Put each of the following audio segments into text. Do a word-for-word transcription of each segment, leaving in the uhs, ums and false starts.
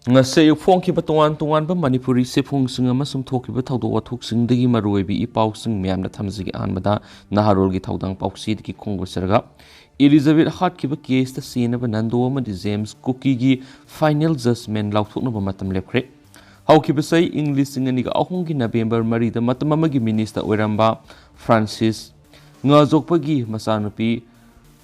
ꯉꯁꯤ ꯑꯌꯨꯛ ꯐꯣꯡꯈꯤꯕ ꯇꯣꯉꯥꯟ ꯇꯣꯉꯥꯟꯕ ꯃꯅꯤꯄꯨꯔꯤ ꯆꯦꯐꯣꯡꯁꯤꯡ ꯑꯃꯁꯨꯡ ꯊꯣꯛꯈꯤꯕ ꯊꯧꯗꯣꯛ ꯋꯥꯊꯣꯛꯁꯤꯡꯗꯒꯤ ꯃꯔꯨꯑꯣꯏꯕ ꯏ ꯄꯥꯎꯁꯤꯡ ꯃꯌꯥꯝꯗ ꯊꯝꯖꯒꯦ꯫ ꯑꯍꯥꯟꯕꯗ ꯅꯍꯥꯔꯣꯜꯒꯤ ꯊꯧꯗꯥꯡ ꯄꯥꯎꯆꯦꯗꯒꯤ ꯈꯣꯡꯗꯣꯛꯆꯔꯒ, ꯏꯂꯤꯖꯥꯕꯦꯊ ꯍꯥꯠꯈꯤꯕ ꯀꯦꯁꯇ ꯆꯦꯟꯅꯕ ꯅꯟꯗꯣ ꯑꯃꯗꯤ ꯖꯦꯝꯁ ꯀꯨꯀꯤꯒꯤ ꯐꯥꯏꯅꯦꯜ ꯖꯖꯃꯦꯟ ꯂꯥꯎꯊꯣꯛꯅꯕ ꯃꯇꯝ ꯂꯦꯞꯈ꯭ꯔꯦ꯫ ꯍꯧꯈꯤꯕ ꯆꯍꯤ ꯏꯪ ꯂꯤꯁꯤꯡ ꯑꯅꯤꯒ ꯑꯍꯨꯝꯒꯤ ꯅꯕꯦꯝꯕꯔ ꯃꯔꯤꯗ ꯃꯇꯝ ꯑꯃꯒꯤ ꯃꯤꯅꯤꯁꯇꯔ ꯑꯣꯏꯔꯝꯕ ꯐ꯭ꯔꯥꯟꯁꯤꯁ ꯉꯥꯖꯣꯛꯄꯒꯤ ꯃꯆꯥꯅꯨꯄꯤ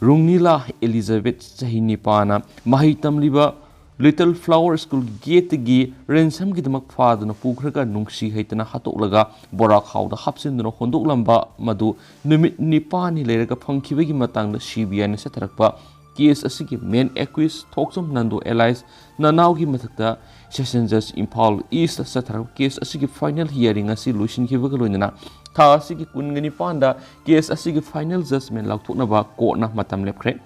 ꯔꯨꯡꯅꯤꯂꯥ ꯏꯂꯤꯖꯥꯕꯦꯊ, ꯆꯍꯤ ꯅꯤꯄꯥꯟꯅ ꯃꯍꯩ ꯇꯝꯂꯤꯕ ꯂꯤꯇꯜ ꯐ꯭ꯂꯥꯋꯔ ꯁ꯭ꯀꯨꯜꯒꯤ ꯒꯦꯠꯇꯒꯤ ꯔꯦꯟꯁꯝꯒꯤꯗꯃꯛ ꯐꯥꯗꯨꯅ ꯄꯨꯈ꯭ꯔꯒ ꯅꯨꯡꯁꯤ ꯍꯩꯇꯅ ꯍꯥꯠꯇꯣꯛꯂꯒ ꯕꯣꯔꯥꯈꯥꯎꯗ ꯍꯥꯞꯆꯤꯟꯗꯨꯅ ꯍꯣꯟꯗꯣꯛꯂꯝꯕ ꯃꯗꯨ ꯅꯨꯃꯤꯠ ꯅꯤꯄꯥꯟꯅꯤ ꯂꯩꯔꯒ ꯐꯪꯈꯤꯕꯒꯤ ꯃꯇꯥꯡꯗ ꯁꯤ ꯕꯤ ꯑꯥꯏꯅ ꯆꯠꯊꯔꯛꯄ ꯀꯦꯁ ꯑꯁꯤꯒꯤ ꯃꯦꯟ ꯑꯦꯀ꯭ꯌꯨꯁ ꯊꯣꯛꯆꯣꯝ ꯅꯟꯗꯣ ꯑꯦꯂꯥꯏꯁ ꯅꯅꯥꯎꯒꯤ ꯃꯊꯛꯇ ꯁꯦꯁꯟ ꯖꯖ ꯏꯝꯐꯥꯜ ꯏꯁꯇ ꯆꯠꯊꯔꯛꯄ ꯀꯦꯁ ꯑꯁꯤꯒꯤ ꯐꯥꯏꯅꯦꯜ ꯍꯤꯌꯥꯔꯤꯡ ꯑꯁꯤ ꯂꯣꯏꯁꯤꯟꯈꯤꯕꯒ ꯂꯣꯏꯅꯅ ꯊꯥ ꯑꯁꯤꯒꯤ ꯀꯨꯟꯒ ꯅꯤꯄꯥꯟꯗ ꯀꯦꯁ ꯑꯁꯤꯒꯤ ꯐꯥꯏꯅꯦꯜ ꯖꯖꯃꯦꯟ ꯂꯥꯎꯊꯣꯛꯅꯕ ꯀꯣꯔꯠꯅ ꯃꯇꯝ ꯂꯦꯞꯈ꯭ꯔꯦ꯫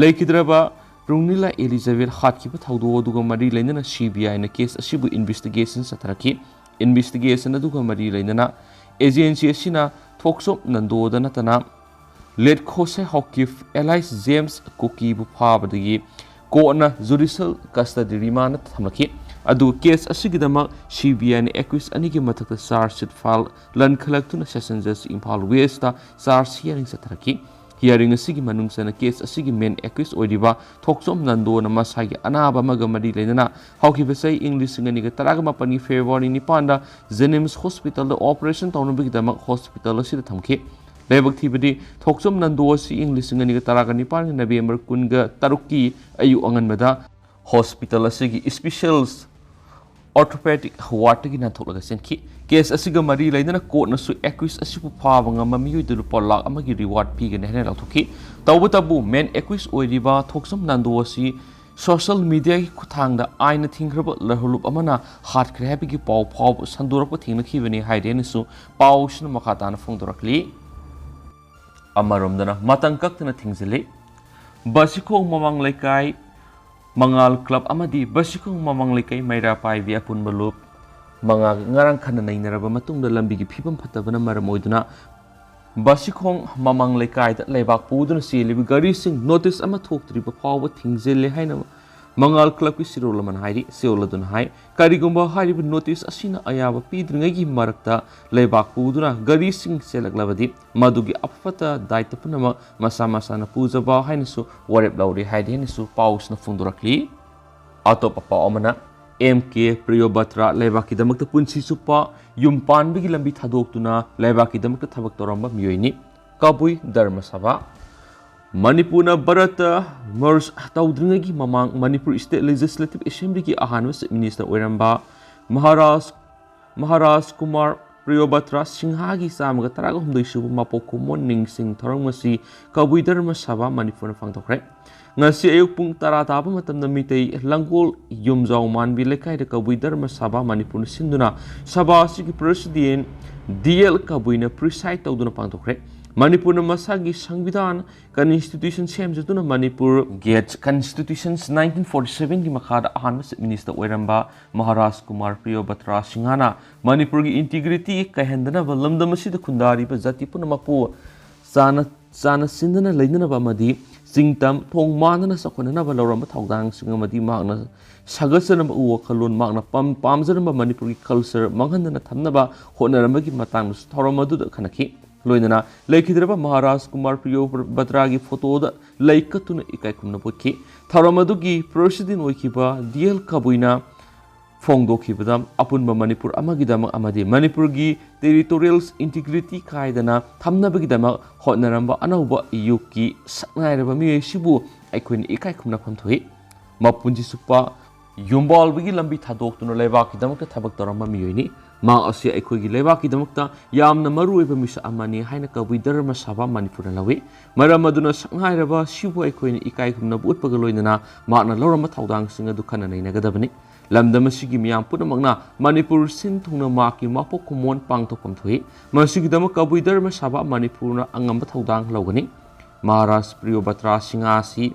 ꯂꯩꯈꯤꯗ꯭ꯔꯕ ꯔꯨꯡꯅꯤꯂꯥ ꯏꯂꯤꯖꯥꯕꯦꯊ ꯍꯥꯠꯈꯤꯕ ꯊꯧꯗꯣꯛ ꯑꯗꯨꯒ ꯃꯔꯤ ꯂꯩꯅꯅ ꯁꯤ ꯕꯤ ꯑꯥꯏꯅ ꯀꯦꯁ ꯑꯁꯤꯕꯨ ꯏꯟꯚꯦꯁꯇꯤꯒꯦꯁꯟ ꯆꯠꯊꯔꯛꯈꯤ꯫ ꯏꯟꯚꯦꯁꯇꯤꯒꯦꯁꯟ ꯑꯗꯨꯒ ꯃꯔꯤ ꯂꯩꯅꯅ ꯑꯦꯖꯦꯟꯁꯤ ꯑꯁꯤꯅ ꯊꯣꯛꯆꯣꯝ ꯅꯟꯗꯣꯗ ꯅꯠꯇꯅ late Khose Haokip Elias James ꯀꯨꯀꯤꯕꯨ ꯐꯥꯕꯗꯒꯤ ꯀꯣꯔꯠꯅ ꯖꯨꯗꯤꯁꯤꯌꯦꯜ ꯀꯁꯇꯗꯤ ꯔꯤꯃꯥꯟꯗ ꯊꯝꯂꯛꯈꯤ꯫ ꯑꯗꯨꯒ ꯀꯦꯁ ꯑꯁꯤꯒꯤꯗꯃꯛ ꯁꯤ ꯕꯤ ꯑꯥꯏꯅ ꯑꯦꯀ꯭ꯌꯨꯁ ꯑꯅꯤꯒꯤ ꯃꯊꯛꯇ ꯆꯥꯔꯖ ꯁꯤꯠ ꯐꯥꯏꯜ ꯂꯟꯈꯠꯂꯛꯇꯨꯅ ꯁꯦꯁꯟ ꯖꯖ ꯏꯝꯐꯥꯜ ꯋꯦꯁꯇ ꯆꯥꯔꯖ ꯍꯤꯌꯥꯔꯤꯡ ꯆꯠꯊꯔꯛꯈꯤ꯫ ꯍꯤꯌꯥꯔꯤꯡ ꯑꯁꯤꯒꯤ ꯃꯅꯨꯡ ꯆꯟꯅ ꯀꯦꯁ ꯑꯁꯤꯒꯤ ꯃꯦꯟ ꯑꯦꯀ꯭ꯌꯨꯁ ꯑꯣꯏꯔꯤꯕ ꯊꯣꯛꯆꯣꯝ ꯅꯟꯗꯣꯅ ꯃꯁꯥꯒꯤ ꯑꯅꯥꯕ ꯑꯃꯒ ꯃꯔꯤ ꯂꯩꯅꯅ ꯍꯧꯈꯤꯕ ꯆꯍꯤ ꯏꯪ ꯂꯤꯁꯤꯡ ꯑꯅꯤꯒ ꯇꯔꯥꯒ ꯃꯥꯄꯟꯒꯤ ꯐꯦꯕ꯭ꯔꯨꯋꯥꯔꯤ ꯅꯤꯄꯥꯟꯗ ꯖꯦꯅꯤꯝꯁ ꯍꯣꯁꯄꯤꯇꯥꯜꯗ ꯑꯣꯄꯔꯦꯁꯟ ꯇꯧꯅꯕꯒꯤꯗꯃꯛ ꯍꯣꯁꯄꯤꯇꯥꯜ ꯑꯁꯤꯗ ꯊꯝꯈꯤ꯫ ꯂꯥꯏꯕꯛ ꯊꯤꯕꯗꯤ ꯊꯣꯛꯆꯣꯝ ꯅꯟꯗꯣ ꯑꯁꯤ ꯏꯪ ꯂꯤꯁꯤꯡ ꯑꯅꯤꯒ ꯇꯔꯥꯒ ꯅꯤꯄꯥꯟꯒꯤ ꯅꯕꯦꯝꯕꯔ ꯀꯨꯟꯒ ꯇꯔꯨꯛꯀꯤ ꯑꯌꯨꯛ ꯑꯉꯟꯕꯗ ꯍꯣꯁꯄꯤꯇꯥꯜ ꯑꯁꯤꯒꯤ ꯏꯁꯄꯤꯁꯦꯜ ꯑꯣꯔꯊꯣꯄꯦꯗꯤꯛ ꯋꯥꯔꯗꯇꯒꯤ ꯅꯥꯟꯊꯣꯛꯂꯒ ꯆꯦꯟꯈꯤ꯫ ꯀꯦꯁ ꯑꯁꯤꯒ ꯃꯔꯤ ꯂꯩꯅꯅ ꯀꯣꯔꯠꯅꯁꯨ ꯑꯦꯀ꯭ꯌꯨꯁ ꯑꯁꯤꯕꯨ ꯐꯥꯕ ꯉꯝꯕ ꯃꯤꯑꯣꯏꯗ ꯂꯨꯄꯥ ꯂꯥꯈ ꯑꯃꯒꯤ ꯔꯤꯋꯥꯔꯗ ꯄꯤꯒꯅꯤ ꯍꯥꯏꯅ ꯂꯥꯎꯊꯣꯛꯈꯤ꯫ ꯇꯧꯕꯇꯕꯨ ꯃꯦꯟ ꯑꯦꯀ꯭ꯌꯨꯁ ꯑꯣꯏꯔꯤꯕ ꯊꯣꯛꯆꯣꯝ ꯅꯟꯗꯣ ꯑꯁꯤ ꯁꯣꯁꯤꯌꯦꯜ ꯃꯤꯗꯤꯌꯥꯒꯤ ꯈꯨꯠꯊꯥꯡꯗ ꯑꯥꯏꯟꯅ ꯊꯤꯡꯈ꯭ꯔꯕ ꯂꯍꯨꯂꯨꯞ ꯑꯃꯅ ꯍꯥꯠꯈ꯭ꯔꯦ ꯍꯥꯏꯕꯒꯤ ꯄꯥꯎ ꯐꯥꯎꯕ ꯁꯟꯗꯣꯔꯛꯄ ꯊꯦꯡꯅꯈꯤꯕꯅꯤ ꯍꯥꯏꯔꯦꯅꯁꯨ ꯄꯥꯎꯁꯤꯅ ꯃꯈꯥ ꯇꯥꯅ ꯐꯣꯡꯗꯣꯔꯛꯂꯤ꯫ ꯑꯃꯔꯣꯝꯗꯅ ꯃꯇꯝ ꯀꯛꯇꯅ ꯊꯤꯡꯖꯤꯜꯂꯤ꯫ ꯕꯥꯁꯤꯈꯣꯡ ꯃꯃꯥꯡ ꯂꯩꯀꯥꯏ ꯃꯉꯥꯜ ꯀ꯭ꯂꯕ ꯑꯃꯗꯤ ꯕꯥꯁꯤꯈꯣꯡ ꯃꯃꯥꯡ ꯂꯩꯀꯥꯏ ꯃꯩꯔꯥ ꯄꯥꯏꯕꯤ ꯑꯄꯨꯟꯕ ꯂꯨꯞ ꯃꯉꯥ ꯉꯔꯥꯡ ꯈꯟꯅ ꯅꯩꯅꯔꯕ ꯃꯇꯨꯡꯗ ꯂꯝꯕꯤꯒꯤ ꯐꯤꯕꯝ ꯐꯠꯇꯕꯅ ꯃꯔꯝ ꯑꯣꯏꯗꯨꯅ ꯕꯥꯁꯤꯈꯣꯡ ꯃꯃꯥꯡ ꯂꯩꯀꯥꯏꯗ ꯂꯩꯕꯥꯛ ꯄꯨꯗꯨꯅ ꯆꯦꯜꯂꯤꯕ ꯒꯥꯔꯤꯁꯤꯡ ꯅꯣꯇꯤꯁ ꯑꯃ ꯊꯣꯛꯇ꯭ꯔꯤꯕ ꯐꯥꯎꯕ ꯊꯤꯡꯖꯤꯜꯂꯦ ꯍꯥꯏꯅ ꯃꯉꯥꯜ ꯀ꯭ꯂꯕꯀꯤ ꯁꯤꯔꯣꯜ ꯑꯃꯅ ꯍꯥꯏꯔꯤ, ꯁꯤꯔꯣꯜ ꯑꯗꯨꯅ ꯍꯥꯏ, ꯀꯔꯤꯒꯨꯝꯕ ꯍꯥꯏꯔꯤꯕ ꯅꯣꯇꯤꯁ ꯑꯁꯤꯅ ꯑꯌꯥꯕ ꯄꯤꯗ꯭ꯔꯤꯉꯩꯒꯤ ꯃꯔꯛꯇ ꯂꯩꯕꯥꯛ ꯄꯨꯗꯨꯅ ꯒꯥꯔꯤꯁꯤꯡ ꯆꯦꯜꯂꯛꯂꯕꯗꯤ, ꯃꯗꯨꯒꯤ ꯑꯐꯠꯇ ꯗꯥꯏꯇ ꯄꯨꯝꯅꯃꯛ ꯃꯁꯥ ꯃꯁꯥꯅ ꯄꯨꯖꯕ ꯍꯥꯏꯅꯁꯨ ꯋꯥꯔꯦꯞ ꯂꯧꯔꯦ ꯍꯥꯏꯗꯤ ꯍꯥꯏꯅꯁꯨ ꯄꯥꯎꯁꯤꯅ ꯐꯣꯡꯗꯣꯔꯛꯂꯤ꯫ ꯑꯇꯣꯞꯄ ꯄꯥꯎ ꯑꯃꯅ, ꯑꯦꯝ ꯀꯦ ꯄ꯭ꯔꯤꯌꯣꯕꯇ꯭ꯔꯥ ꯂꯩꯕꯥꯛꯀꯤꯗꯃꯛꯇ ꯄꯨꯟꯁꯤ ꯆꯨꯞꯄ ꯌꯨꯝ ꯄꯥꯟꯕꯒꯤ ꯂꯝꯕꯤ ꯊꯥꯗꯣꯛꯇꯨꯅ ꯂꯩꯕꯥꯛꯀꯤꯗꯃꯛꯇ ꯊꯕꯛ ꯇꯧꯔꯝꯕ ꯃꯤꯑꯣꯏꯅꯤ꯫ ꯀꯕꯨꯏ ꯙꯔꯃ ꯁꯚꯥ꯫ ꯃꯅꯤꯄꯨꯔꯅ ꯚꯥꯔꯠꯇ ꯃꯔꯁ ꯇꯧꯗ꯭ꯔꯤꯉꯩꯒꯤ ꯃꯃꯥꯡ ꯃꯅꯤꯄꯨꯔ ꯁ꯭ꯇꯦꯠ ꯂꯦꯖꯤꯁꯂꯦꯇꯤꯚ ꯑꯦꯁꯦꯝꯕ꯭ꯂꯤꯒꯤ ꯑꯍꯥꯟꯕ ꯆꯤꯐ ꯃꯤꯅꯤꯁꯇꯔ ꯑꯣꯏꯔꯝꯕ ꯃꯍꯥꯔꯥꯖ, ꯃꯍꯥꯔꯥꯖ ꯀꯨꯃꯥꯔ ꯄ꯭ꯔꯤꯌꯣꯕꯇ꯭ꯔꯥ ꯁꯤꯡꯍꯥꯒꯤ ꯆꯥꯝꯃꯒ ꯇꯔꯥꯒ ꯍꯨꯝꯗꯣꯏ ꯁꯨꯕ ꯃꯄꯣꯛ ꯀꯨꯝꯑꯣꯟ ꯅꯤꯡꯁꯤꯡ ꯊꯧꯔꯝ ꯉꯁꯤ ꯀꯕꯨꯏ ꯙꯔꯃ ꯁꯚꯥ ꯃꯅꯤꯄꯨꯔꯅ ꯄꯥꯡꯊꯣꯛꯈ꯭ꯔꯦ꯫ ꯉꯁꯤ ꯑꯌꯨꯛ ꯄꯨꯡ ꯇꯔꯥ ꯇꯥꯕ ꯃꯇꯝꯗ ꯃꯤꯇꯩ ꯂꯪꯒꯣꯜ ꯌꯨꯝꯖꯥꯎ ꯃꯥꯟꯕꯤ ꯂꯩꯀꯥꯏꯗ ꯀꯕꯨꯏ ꯙꯔꯃ ꯁꯚꯥ ꯃꯅꯤꯄꯨꯔꯅ ꯁꯤꯟꯗꯨꯅ ꯁꯚꯥ ꯑꯁꯤꯒꯤ ꯄ꯭ꯔꯁꯤꯗꯦꯟ ꯗꯤ ꯑꯦꯜ ꯀꯕꯨꯏꯅ ꯄ꯭ꯔꯤꯁꯥꯏꯗ ꯇꯧꯗꯨꯅ ꯄꯥꯡꯊꯣꯛꯈ꯭ꯔꯦ꯫ ꯃꯅꯤꯄꯨꯔꯅ ꯃꯁꯥꯒꯤ ꯁꯪꯕꯤꯙꯥꯟ, ꯀꯟꯁꯇꯤꯇ꯭ꯌꯨꯁꯟ ꯁꯦꯝꯖꯗꯨꯅ Manipur get constitutions nineteen forty ꯁꯚꯦꯟꯒꯤ ꯃꯈꯥꯗ ꯑꯍꯥꯟꯕ ꯆꯤꯐ ꯃꯤꯅꯤꯁꯇꯔ ꯑꯣꯏꯔꯝꯕ ꯃꯍꯥꯔꯥꯖ ꯀꯨꯃꯥꯔ ꯄ꯭ꯔꯤꯌꯣꯕꯇ꯭ꯔꯥ ꯁꯤꯡꯍꯅ ꯃꯅꯤꯄꯨꯔꯒꯤ ꯏꯟꯇꯤꯒ꯭ꯔꯤꯇꯤ ꯀꯥꯏꯍꯟꯗꯅꯕ ꯂꯝꯗꯝ ꯑꯁꯤꯗ ꯈꯨꯟꯗꯥꯔꯤꯕ ꯖꯥꯇꯤ ꯄꯨꯝꯅꯃꯛꯄꯨ ꯆꯥꯅ, ꯆꯥꯅ ꯁꯤꯟꯗꯅ ꯂꯩꯅꯅꯕ ꯑꯃꯗꯤ ꯆꯤꯡꯇꯝ ꯊꯣꯡ ꯃꯥꯟꯗꯅ ꯆꯥꯎꯈꯠꯅꯅꯕ ꯂꯧꯔꯝꯕ ꯊꯧꯗꯥꯡꯁꯤꯡ ꯑꯃꯗꯤ ꯃꯍꯥꯛꯅ ꯁꯥꯒꯠꯆꯔꯝꯕ ꯋꯥꯈꯜꯂꯣꯟ, ꯃꯍꯥꯛꯅ ꯄꯥꯝ-, ꯄꯥꯝꯖꯔꯝꯕ ꯃꯅꯤꯄꯨꯔꯒꯤ ꯀꯜꯆꯔ ꯃꯥꯡꯍꯟꯗꯅ ꯊꯝꯅꯕ ꯍꯣꯠꯅꯔꯝꯕꯒꯤ ꯃꯇꯥꯡꯗꯁꯨ ꯊꯧꯔꯝ ꯑꯗꯨꯗ ꯈꯟꯅꯈꯤ꯫ ꯂꯣꯏꯅꯅ ꯂꯩꯈꯤꯗ꯭ꯔꯕ ꯃꯍꯥꯔꯥꯖ ꯀꯨꯃꯥꯔ ꯄ꯭ꯔꯤꯌꯣꯕꯇ꯭ꯔꯥꯒꯤ ꯐꯣꯇꯣꯗ ꯂꯩ ꯀꯠꯇꯨꯅ ꯏꯀꯥꯏ ꯈꯨꯝꯅꯕ ꯎꯠꯈꯤ꯫ ꯊꯧꯔꯝ ꯑꯗꯨꯒꯤ ꯄ꯭ꯔꯁꯤꯗꯦꯟ ꯑꯣꯏꯈꯤꯕ ꯗꯤ ꯑꯦꯜ ꯀꯕꯨꯏꯅ ꯐꯣꯡꯗꯣꯛꯈꯤꯕꯗ, ꯑꯄꯨꯟꯕ ꯃꯅꯤꯄꯨꯔ ꯑꯃꯒꯤꯗꯃꯛ ꯑꯃꯗꯤ ꯃꯅꯤꯄꯨꯔꯒꯤ ꯇꯦꯔꯤꯇꯣꯔꯤꯌꯦꯜ ꯏꯟꯇꯤꯒ꯭ꯔꯤꯇꯤ ꯀꯥꯏꯗꯅ ꯊꯝꯅꯕꯒꯤꯗꯃꯛ ꯍꯣꯠꯅꯔꯝꯕ ꯑꯅꯧꯕ ꯌꯨꯒꯀꯤ ꯁꯛꯅꯥꯏꯔꯕ ꯃꯤꯑꯣꯏꯁꯤꯕꯨ ꯑꯩꯈꯣꯏꯅ ꯏꯀꯥꯏ ꯈꯨꯝꯅꯐꯝ ꯊꯣꯛꯏ꯫ ꯃꯄꯨꯟꯁꯤ ꯆꯨꯞꯄ ꯌꯨꯝꯕꯥꯜꯕꯒꯤ ꯂꯝꯕꯤ ꯊꯥꯗꯣꯛꯇꯨꯅ ꯂꯩꯕꯥꯛꯀꯤꯗꯃꯛꯇ ꯊꯕꯛ ꯇꯧꯔꯝꯕ ꯃꯤꯑꯣꯏꯅꯤ꯫ ꯃꯍꯥꯛ ꯑꯁꯤ ꯑꯩꯈꯣꯏꯒꯤ ꯂꯩꯕꯥꯛꯀꯤꯗꯃꯛꯇ ꯌꯥꯝꯅ ꯃꯔꯨꯑꯣꯏꯕ ꯃꯤꯁꯛ ꯑꯃꯅꯤ ꯍꯥꯏꯅ ꯀꯕꯨꯏ ꯙꯔꯃ ꯁꯚꯥ ꯃꯅꯤꯄꯨꯔꯅ ꯂꯧꯏ꯫ ꯃꯔꯝ ꯑꯗꯨꯅ ꯁꯛꯅꯥꯏꯔꯕ ꯑꯁꯤꯕꯨ ꯑꯩꯈꯣꯏꯅ ꯏꯀꯥꯏ ꯈꯨꯝꯅꯕ ꯎꯠꯄꯒ ꯂꯣꯏꯅꯅ ꯃꯍꯥꯛꯅ ꯂꯧꯔꯝꯕ ꯊꯧꯗꯥꯡꯁꯤꯡ ꯑꯗꯨ ꯈꯟꯅ ꯅꯩꯅꯒꯗꯕꯅꯤ꯫ ꯂꯝꯗꯝ ꯑꯁꯤꯒꯤ ꯃꯤꯌꯥꯝ ꯄꯨꯝꯅꯃꯛꯅ ꯃꯅꯤꯄꯨꯔ ꯁꯤꯟ ꯊꯨꯡꯅ ꯃꯍꯥꯛꯀꯤ ꯃꯄꯣꯛ ꯀꯨꯝꯑꯣꯟ ꯄꯥꯡꯊꯣꯛꯐꯝ ꯊꯣꯛꯏ꯫ ꯃꯁꯤꯒꯤꯗꯃꯛ ꯀꯕꯨꯏ ꯙꯔꯃ ꯁꯚꯥ ꯃꯅꯤꯄꯨꯔꯅ ꯑꯉꯝꯕ ꯊꯧꯗꯥꯡ ꯂꯧꯒꯅꯤ꯫ ꯃꯍꯥꯔꯥꯖ ꯄ꯭ꯔꯤꯌꯣꯕꯇ꯭ꯔꯥ ꯁꯤꯡꯍ ꯑꯁꯤ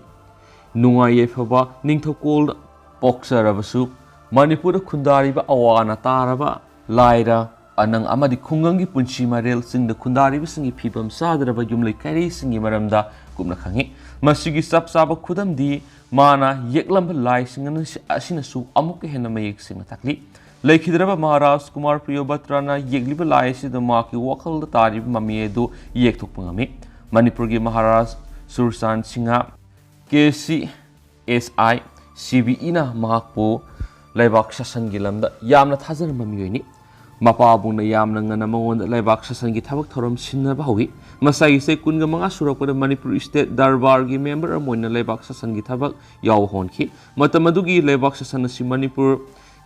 ꯅꯨꯡꯉꯥꯏ ꯌꯥꯏꯐꯕ ꯅꯤꯡꯊꯧꯀꯣꯜꯗ ꯄꯣꯛꯆꯔꯕꯁꯨ, ꯃꯅꯤꯄꯨꯔꯗ ꯈꯨꯟꯗꯥꯔꯤꯕ ꯑꯋꯥ ꯑꯅꯥ ꯇꯥꯔꯕ, ꯂꯥꯏꯔ, ꯑꯅꯪ ꯑꯃꯗꯤ ꯈꯨꯡꯒꯪꯒꯤ ꯄꯨꯟꯁꯤ ꯃꯔꯦꯜ, ꯆꯤꯡꯗ ꯈꯨꯟꯗꯥꯔꯤꯕꯁꯤꯡꯒꯤ ꯐꯤꯕꯝ ꯆꯥꯗ꯭ꯔꯕ ꯌꯨꯝꯂꯩ ꯀꯩꯔꯩꯁꯤꯡꯒꯤ ꯃꯔꯝꯗ ꯀꯨꯞꯅ ꯈꯪꯏ꯫ ꯃꯁꯤꯒꯤ ꯆꯞ ꯆꯥꯕ ꯈꯨꯗꯝꯗꯤ ꯃꯥꯅ ꯌꯦꯛꯂꯝꯕ ꯂꯥꯏꯁꯤꯡ ꯑꯁꯤ-, ꯑꯁꯤꯅꯁꯨ ꯑꯃꯨꯛꯀ ꯍꯦꯟꯅ ꯃꯌꯦꯛ ꯁꯦꯡꯅ ꯇꯥꯛꯂꯤ꯫ ꯂꯩꯈꯤꯗ꯭ꯔꯕ ꯃꯍꯥꯔꯥꯖ ꯀꯨꯃꯥꯔ ꯄ꯭ꯔꯤꯌꯣꯕꯇ꯭ꯔꯥꯅ ꯌꯦꯛꯂꯤꯕ ꯂꯥꯏ ꯑꯁꯤꯗ ꯃꯍꯥꯛꯀꯤ ꯋꯥꯈꯜꯗ ꯇꯥꯔꯤꯕ ꯃꯃꯤ ꯑꯗꯨ ꯌꯦꯛꯊꯣꯛꯄ ꯉꯝꯃꯤ꯫ ꯃꯅꯤꯄꯨꯔꯒꯤ Maharaj ꯁꯨꯔꯆꯥꯟ Singh, K C S ꯑꯥꯏ, ꯁꯤ ꯕꯤ ꯏꯅ ꯃꯍꯥꯛꯄꯨ ꯂꯩꯕꯥꯛ ꯁꯥꯁꯟꯒꯤ ꯂꯝꯗ ꯌꯥꯝꯅ ꯊꯥꯖꯔꯝꯕ ꯃꯤꯑꯣꯏꯅꯤ꯫ ꯃꯄꯥꯕꯨꯡꯅ ꯌꯥꯝꯅ ꯉꯟꯅ ꯃꯉꯣꯟꯗ ꯂꯩꯕꯥꯛ ꯁꯥꯁꯟꯒꯤ ꯊꯕꯛ ꯊꯧꯔꯝ ꯁꯤꯟꯅꯕ ꯍꯧꯏ꯫ ꯃꯁꯥꯒꯤ ꯆꯍꯤ ꯀꯨꯟꯒ ꯃꯉꯥ ꯁꯨꯔꯛꯄꯗ ꯃꯅꯤꯄꯨꯔ ꯏꯁꯇꯦꯠ ꯗꯔꯕꯥꯔꯒꯤ ꯃꯦꯝꯕꯔ ꯑꯃ ꯑꯣꯏꯅ ꯂꯩꯕꯥꯛ ꯁꯥꯁꯟꯒꯤ ꯊꯕꯛ ꯌꯥꯎꯕ ꯍꯧꯍꯟꯈꯤ꯫ ꯃꯇꯝ ꯑꯗꯨꯒꯤ ꯂꯩꯕꯥꯛ ꯁꯥꯁꯟ ꯑꯁꯤ ꯃꯅꯤꯄꯨꯔ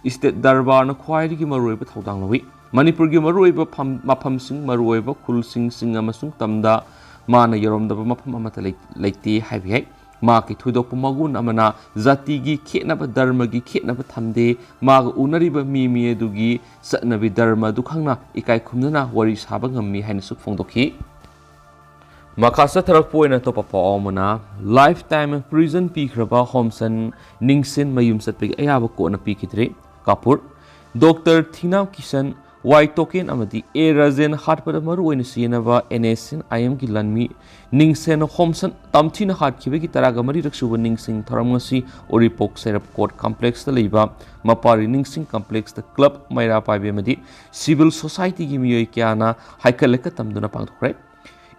ꯏꯁꯇꯦꯠ ꯗꯔꯕꯥꯔꯅ ꯈ꯭ꯋꯥꯏꯗꯒꯤ ꯃꯔꯨꯑꯣꯏꯕ ꯊꯧꯗꯥꯡ ꯂꯧꯏ꯫ ꯃꯅꯤꯄꯨꯔꯒꯤ ꯃꯔꯨꯑꯣꯏꯕ ꯐꯝ-, ꯃꯐꯝꯁꯤꯡ, ꯃꯔꯨꯑꯣꯏꯕ ꯈꯨꯜꯁꯤꯡ, ꯆꯤꯡ ꯑꯃꯁꯨꯡ ꯇꯝꯗ ꯃꯥꯅ ꯌꯧꯔꯝꯗꯕ ꯃꯐꯝ ꯑꯃꯠꯇ ꯂꯩ-, ꯂꯩꯇꯦ ꯍꯥꯏꯕ ꯌꯥꯏ꯫ ꯃꯍꯥꯛꯀꯤ ꯊꯣꯏꯗꯣꯛꯄ ꯃꯒꯨꯟ ꯑꯃꯅ ꯖꯥꯇꯤꯒꯤ ꯈꯦꯠꯅꯕ, ꯙꯔꯃꯒꯤ ꯈꯦꯠꯅꯕ ꯊꯝꯗꯦ꯫ ꯃꯥꯒ ꯎꯅꯔꯤꯕ ꯃꯤ ꯃꯤ ꯑꯗꯨꯒꯤ ꯆꯠꯅꯕꯤ, ꯙꯔꯃ ꯑꯗꯨ ꯈꯪꯅ ꯏꯀꯥꯏ ꯈꯨꯝꯅꯅ ꯋꯥꯔꯤ ꯁꯥꯕ ꯉꯝꯃꯤ ꯍꯥꯏꯅꯁꯨ ꯐꯣꯡꯗꯣꯛꯈꯤ꯫ ꯃꯈꯥ ꯆꯠꯊꯔꯛꯄ ꯑꯣꯏꯅ ꯑꯇꯣꯞꯄ ꯄꯥꯎ ꯑꯃꯅ, life time prison ꯄꯤꯈ꯭ꯔꯕ ꯍꯣꯝꯁꯟ ꯅꯤꯡꯁꯦꯟ ꯃꯌꯨꯝ ꯆꯠꯄꯒꯤ ꯑꯌꯥꯕ ꯀꯣꯔꯠꯅ ꯄꯤꯈꯤꯗ꯭ꯔꯦ꯫ ꯀꯥꯄꯨꯔ, ꯗꯣꯛꯇꯔ ꯊꯤꯅꯥꯝ ꯀꯤꯁꯟ, ꯋꯥꯏ ꯇꯣꯀꯦꯟ ꯑꯃꯗꯤ ꯑꯦ ꯔꯥꯖꯦꯟ ꯍꯥꯠꯄꯗ ꯃꯔꯨꯑꯣꯏꯅ ꯁꯤꯖꯤꯟꯅꯕ ꯑꯦꯟ ꯑꯦꯁ ꯑꯦꯟ ꯑꯥꯏ ꯑꯦꯝꯒꯤ ꯂꯥꯟꯃꯤ ꯅꯤꯡꯁꯦꯟ ꯍꯣꯝꯁꯟ ꯇꯝꯊꯤꯅ ꯍꯥꯠꯈꯤꯕꯒꯤ ꯇꯔꯥꯒ ꯃꯔꯤꯔꯛ ꯁꯨꯕ ꯅꯤꯡꯁꯤꯡ ꯊꯧꯔꯝ ꯉꯁꯤ ꯎꯔꯤꯄꯣꯛ ꯁꯦꯔꯞ ꯀꯣꯔꯠ ꯀꯝꯄ꯭ꯂꯦꯛꯁꯇ ꯂꯩꯕ ꯃꯄꯥꯔꯤ ꯅꯤꯡꯁꯤꯡ ꯀꯝꯄ꯭ꯂꯦꯛꯁꯇ ꯀ꯭ꯂꯕ, ꯃꯩꯔꯥ ꯄꯥꯏꯕꯤ ꯑꯃꯗꯤ ꯁꯤꯚꯤꯜ ꯁꯣꯁꯥꯏꯇꯤꯒꯤ ꯃꯤꯑꯣꯏ ꯀꯌꯥꯅ ꯍꯩꯀꯠ ꯂꯩꯀꯠ ꯇꯝꯗꯨꯅ ꯄꯥꯡꯊꯣꯛꯈ꯭ꯔꯦ꯫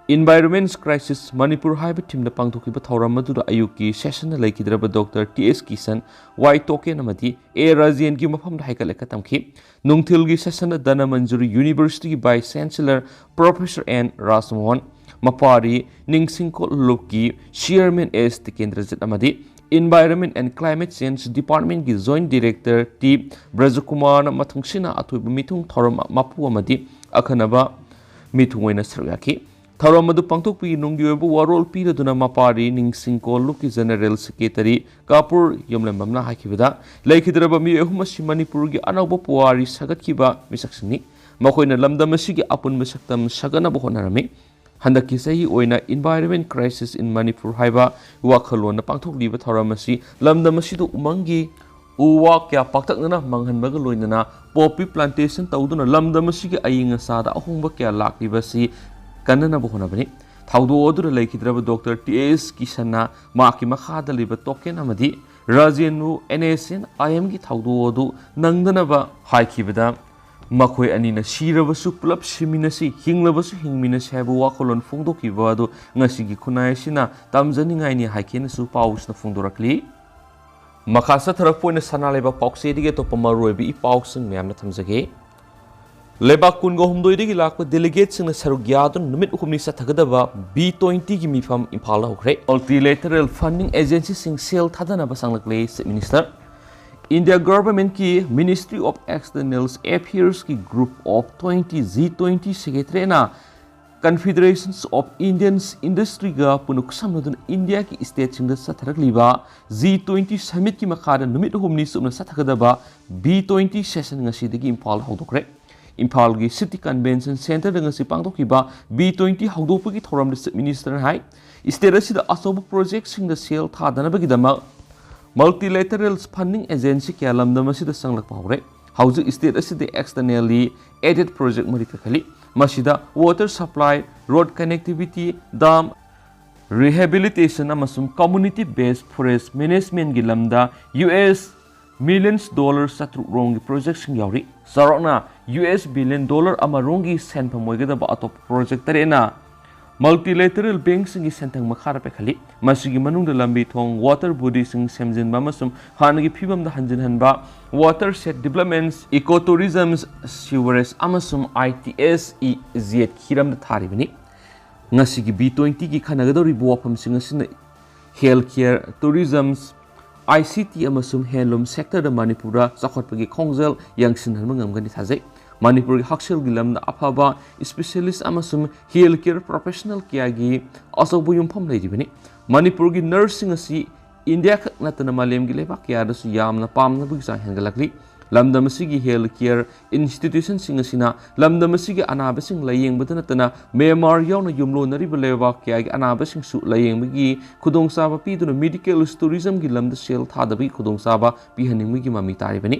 Environment Crisis ꯃꯅꯤꯄꯨꯔ ꯍꯥꯏꯕ ꯊꯤꯝꯗ ꯄꯥꯡꯊꯣꯛꯈꯤꯕ ꯊꯧꯔꯝ ꯑꯗꯨꯗ ꯑꯌꯨꯛꯀꯤ ꯁꯦꯁꯟꯗ ꯂꯩꯈꯤꯗ꯭ꯔꯕ ꯗꯣꯛꯇꯔ ꯇꯤ ꯑꯦꯁ ꯀꯤꯁꯟ, ꯋꯥꯏ ꯇꯣꯀꯦꯟ ꯑꯃꯗꯤ ꯑꯦ ꯔꯥꯖꯦꯟꯒꯤ ꯃꯐꯝꯗ ꯍꯩꯀꯠ ꯂꯩꯀꯠ ꯇꯝꯈꯤ꯫ ꯅꯨꯡꯊꯤꯜꯒꯤ ꯁꯦꯁꯟꯗ ꯙꯅꯃꯟꯖꯨꯔꯤ ꯌꯨꯅꯤꯚꯔꯁꯤꯇꯤꯒꯤ ꯚꯥꯏꯁ ꯆꯦꯟꯁꯦꯂꯔ ꯄ꯭ꯔꯣꯐꯦꯁꯔ ꯑꯦꯟ ꯔꯥꯖꯃꯣꯍꯟ, ꯃꯄꯥꯔꯤ ꯅꯤꯡꯁꯤꯡ ꯀꯣꯠꯂꯨꯞꯀꯤ ꯆꯤꯌꯔꯃꯦꯟ ꯑꯦꯁ ꯇꯤꯀꯦꯟꯗ꯭ꯔꯖꯤꯠ ꯑꯃꯗꯤ Environment and Climate Change Departmentꯀꯤ Joint Director ꯇꯤ ꯕ꯭ꯔꯖꯀꯨꯃꯥꯔꯅ ꯃꯊꯪꯁꯤꯅ ꯑꯊꯣꯏꯕ ꯃꯤꯊꯨꯡ ꯊꯧꯔꯝ ꯃꯄꯨ ꯑꯃꯗꯤ ꯑꯈꯟꯅꯕ ꯃꯤꯊꯨꯡ ꯑꯣꯏꯅ ꯁꯔꯨꯛ ꯌꯥꯈꯤ꯫ ꯊꯧꯔꯝ ꯑꯗꯨ ꯄꯥꯡꯊꯣꯛꯄꯒꯤ ꯅꯨꯡꯒꯤ ꯑꯣꯏꯕ ꯋꯥꯔꯣꯜ ꯄꯤꯔꯗꯨꯅ ꯃꯄꯥꯔꯤ ꯅꯤꯡꯁꯤꯡ ꯀꯣꯜꯂꯨꯞꯀꯤ ꯖꯦꯅꯔꯦꯜ ꯁꯦꯀ꯭ꯔꯦꯇꯔꯤ ꯀꯥꯄꯨꯔ ꯌꯨꯝꯂꯦꯝꯕꯝꯅ ꯍꯥꯏꯈꯤꯕꯗ, ꯂꯩꯈꯤꯗ꯭ꯔꯕ ꯃꯤꯑꯣꯏ ꯑꯍꯨꯝ ꯑꯁꯤ ꯃꯅꯤꯄꯨꯔꯒꯤ ꯑꯅꯧꯕ ꯄꯨꯋꯥꯔꯤ ꯁꯥꯒꯠꯈꯤꯕ ꯃꯤꯁꯛꯁꯤꯡꯅꯤ꯫ ꯃꯈꯣꯏꯅ ꯂꯝꯗꯝ ꯑꯁꯤꯒꯤ ꯑꯄꯨꯟꯕ ꯁꯛꯇꯝ ꯁꯥꯒꯠꯅꯕ ꯍꯣꯠꯅꯔꯝꯃꯤ꯫ ꯍꯟꯗꯛꯀꯤ ꯆꯍꯤ ꯑꯣꯏꯅ Environment Crisis in Manipur ꯍꯥꯏꯕ ꯋꯥꯈꯜꯂꯣꯟꯅ ꯄꯥꯡꯊꯣꯛꯂꯤꯕ ꯊꯧꯔꯝ ꯑꯁꯤ ꯂꯝꯗꯝ ꯑꯁꯤꯗ ꯎꯃꯪꯒꯤ ꯎ ꯋꯥ ꯀꯌꯥ ꯄꯥꯛꯇꯛꯅꯅ ꯃꯥꯡꯍꯟꯕꯒ ꯂꯣꯏꯅꯅ poppy plantation ꯇꯧꯗꯨꯅ ꯂꯝꯗꯝ ꯑꯁꯤꯒꯤ ꯑꯏꯪ ꯑꯁꯥꯗ ꯑꯍꯣꯡꯕ ꯀꯌꯥ ꯂꯥꯛꯂꯤꯕ ꯑꯁꯤ ꯀꯟꯅꯅꯕ ꯍꯣꯠꯅꯕꯅꯤ꯫ ꯊꯧꯗꯣꯛ ꯑꯗꯨꯗ ꯂꯩꯈꯤꯗ꯭ꯔꯕ ꯗꯣꯛꯇꯔ ꯇꯤ ꯑꯦꯁ ꯀꯤꯁꯟꯅ ꯃꯍꯥꯛꯀꯤ ꯃꯈꯥꯗ ꯂꯩꯕ ꯇꯣꯀꯦꯟ ꯑꯃꯗꯤ ꯔꯥꯖꯦꯟꯕꯨ ꯑꯦꯟ ꯑꯦꯁ ꯑꯦꯟ ꯑꯥꯏ ꯑꯦꯝꯒꯤ ꯊꯧꯗꯣꯛ ꯑꯗꯨ ꯅꯪꯗꯅꯕ ꯍꯥꯏꯈꯤꯕꯗ, ꯃꯈꯣꯏ ꯑꯅꯤꯅ ꯁꯤꯔꯕꯁꯨ ꯄꯨꯂꯞ ꯁꯤꯃꯤꯟꯅꯁꯤ, ꯍꯤꯡꯂꯕꯁꯨ ꯍꯤꯡꯃꯤꯟꯅꯁꯤ ꯍꯥꯏꯕ ꯋꯥꯈꯜꯂꯣꯟ ꯐꯣꯡꯗꯣꯛꯈꯤꯕ ꯑꯗꯨ ꯉꯁꯤꯒꯤ ꯈꯨꯟꯅꯥꯏ ꯑꯁꯤꯅ ꯇꯝꯖꯅꯤꯡꯉꯥꯏꯅꯤ ꯍꯥꯏꯈꯤꯅꯁꯨ ꯄꯥꯎꯁꯤꯅ ꯐꯣꯡꯗꯣꯔꯛꯂꯤ꯫ ꯃꯈꯥ ꯆꯠꯊꯔꯛꯄ ꯑꯣꯏꯅ ꯁꯅꯥ ꯂꯩꯕꯥꯛ ꯄꯥꯎꯆꯦꯗꯒꯤ ꯑꯇꯣꯞꯄ ꯃꯔꯨꯑꯣꯏꯕ ꯏ ꯄꯥꯎꯁꯤꯡ ꯃꯌꯥꯝꯅ ꯊꯝꯖꯒꯦ꯫ ꯂꯩꯕꯥꯛ ꯀꯨꯟꯒ ꯍꯨꯝꯗꯣꯏꯗꯒꯤ ꯂꯥꯛꯄ delegateꯁꯤꯡꯅ ꯁꯔꯨꯛ ꯌꯥꯗꯨꯅ ꯅꯨꯃꯤꯠ ꯍꯨꯝꯅꯤ ꯆꯠꯊꯒꯗꯕ ꯕꯤ ꯇ꯭ꯋꯦꯟꯇꯤꯒꯤ ꯃꯤꯐꯝ ꯏꯝꯐꯥꯜꯗ ꯍꯧꯈ꯭ꯔꯦ꯫ Multilateral funding agencyꯁꯤꯡ cell ꯊꯥꯗꯅꯕ ꯁꯪꯂꯛꯂꯦ, Chief Minister꯫ India Governmentꯀꯤ Ministry of External Affairsꯀꯤ Group of Twenty G twenty Secretariatꯅ Confederations of Indian Industryꯒ ꯄꯨꯟꯅ ꯈꯨꯠꯁꯝꯅꯗꯨꯅ ꯏꯟꯗꯤꯌꯥꯒꯤ stateꯁꯤꯡꯗ ꯆꯠꯊꯔꯛꯂꯤꯕ ꯖꯤ ꯇ꯭ꯋꯦꯟꯇꯤ summitꯀꯤ ꯃꯈꯥꯗ ꯅꯨꯃꯤꯠ ꯍꯨꯝꯅꯤ ꯆꯨꯞꯅ ꯆꯠꯊꯒꯗꯕ ꯕꯤ ꯇ꯭ꯋꯦꯟꯇꯤ session ꯉꯁꯤꯗꯒꯤ ꯏꯝꯐꯥꯜ ꯍꯧꯗꯣꯛꯈ꯭ꯔꯦ꯫ ꯏꯝꯐꯥꯜꯒꯤ City Convention Centreꯗ ꯉꯁꯤ ꯄꯥꯡꯊꯣꯛꯈꯤꯕ ꯕꯤ ꯇ꯭ꯋꯦꯟꯇꯤ ꯍꯧꯗꯣꯛꯄꯒꯤ ꯊꯧꯔꯝꯗ Chief Ministerꯅ ꯍꯥꯏ, state ꯑꯁꯤꯗ ꯑꯆꯧꯕ projectꯁꯤꯡꯗ ꯁꯦꯜ ꯊꯥꯗꯅꯕꯒꯤꯗꯃꯛ multilateral funding agency ꯀꯌꯥ ꯂꯝꯗꯝ ꯑꯁꯤꯗ ꯆꯪꯂꯛꯄ ꯍꯧꯔꯦ꯫ ꯍꯧꯖꯤꯛ state ꯑꯁꯤꯗ externally aided project ꯃꯔꯤ ꯄꯥꯏꯈꯠꯂꯤ꯫ ꯃꯁꯤꯗ water supply, road connectivity, dam rehabilitation ꯑꯃꯁꯨꯡ community based forest managementꯀꯤ ꯂꯝꯗ ꯌꯨ ꯑꯦꯁ millions dollar ꯆꯥꯇ꯭ꯔꯨꯛ ꯔꯣꯝꯒꯤ projectꯁꯤꯡ ꯌꯥꯎꯔꯤ꯫ ꯆꯥꯎꯔꯥꯛꯅ ꯌꯨ ꯑꯦꯁ billion dollar ꯑꯃ ꯔꯣꯝꯒꯤ ꯁꯦꯟꯐꯝ ꯑꯣꯏꯒꯗꯕ ꯑꯇꯣꯞꯄ project ꯇꯔꯦꯠꯅ multilateral bankꯁꯤꯡꯒꯤ ꯁꯦꯟꯊꯪ ꯃꯈꯥꯗ ꯄꯥꯏꯈꯠꯂꯤ꯫ ꯃꯁꯤꯒꯤ ꯃꯅꯨꯡꯗ ꯂꯝꯕꯤ ꯊꯣꯡ, water bodyꯁꯤꯡ ꯁꯦꯝꯖꯤꯟꯕ ꯑꯃꯁꯨꯡ ꯍꯥꯟꯅꯒꯤ ꯐꯤꯕꯝꯗ ꯍꯟꯖꯤꯟꯍꯟꯕ, watershed developments, ecotourism, sewerage ꯑꯃꯁꯨꯡ ꯑꯥꯏ ꯇꯤ ꯑꯦꯁ ꯏ ꯖꯦꯠ ꯍꯤꯔꯝꯗ ꯊꯥꯔꯤꯕꯅꯤ꯫ ꯉꯁꯤꯒꯤ ꯕꯤ ꯇ꯭ꯋꯦꯟꯇꯤꯒꯤ ꯈꯟꯅꯒꯗꯧꯔꯤꯕ ꯋꯥꯐꯝꯁꯤꯡ ꯑꯁꯤꯅ health care, tourism, I C T ꯑꯃꯁꯨꯡ handloom sectorꯗ ꯃꯅꯤꯄꯨꯔꯗ ꯆꯥꯎꯈꯠꯄꯒꯤ ꯈꯣꯡꯖꯦꯜ ꯌꯥꯡꯁꯤꯟꯍꯟꯕ ꯉꯝꯒꯅꯤ ꯊꯥꯖꯩ꯫ ꯃꯅꯤꯄꯨꯔꯒꯤ ꯍꯛꯁꯦꯜꯒꯤ ꯂꯝꯗ ꯑꯐꯕ specialist ꯑꯃꯁꯨꯡ health care professional ꯀꯌꯥꯒꯤ ꯑꯆꯧꯕ ꯌꯨꯝꯐꯝ ꯂꯩꯔꯤꯕꯅꯤ꯫ ꯃꯅꯤꯄꯨꯔꯒꯤ nurseꯁꯤꯡ ꯑꯁꯤ ꯏꯟꯗꯤꯌꯥ ꯈꯛ ꯅꯠꯇꯅ ꯃꯥꯂꯦꯝꯒꯤ ꯂꯩꯕꯥꯛ ꯀꯌꯥꯗꯁꯨ ꯌꯥꯝꯅ ꯄꯥꯝꯅꯕꯒꯤ ꯆꯥꯡ ꯍꯦꯟꯒꯠꯂꯛꯂꯤ꯫ ꯂꯝꯗꯝ ꯑꯁꯤꯒꯤ health care institutionꯁꯤꯡ ꯑꯁꯤꯅ ꯂꯝꯗꯝ ꯑꯁꯤꯒꯤ ꯑꯅꯥꯕꯁꯤꯡ ꯂꯥꯌꯦꯡꯕꯗ ꯅꯠꯇꯅ ꯃ꯭ꯌꯥꯟꯃꯥꯔ ꯌꯥꯎꯅ ꯌꯨꯝꯂꯣꯟꯅꯔꯤꯕ ꯂꯩꯕꯥꯛ ꯀꯌꯥꯒꯤ ꯑꯅꯥꯕꯁꯤꯡꯁꯨ ꯂꯥꯌꯦꯡꯕꯒꯤ ꯈꯨꯗꯣꯡꯆꯥꯕ ꯄꯤꯗꯨꯅ medical tourismꯒꯤ ꯂꯝꯗ ꯁꯦꯜ ꯊꯥꯗꯕꯒꯤ ꯈꯨꯗꯣꯡꯆꯥꯕ ꯄꯤꯍꯟꯅꯤꯡꯕꯒꯤ ꯃꯃꯤ ꯇꯥꯔꯤꯕꯅꯤ꯫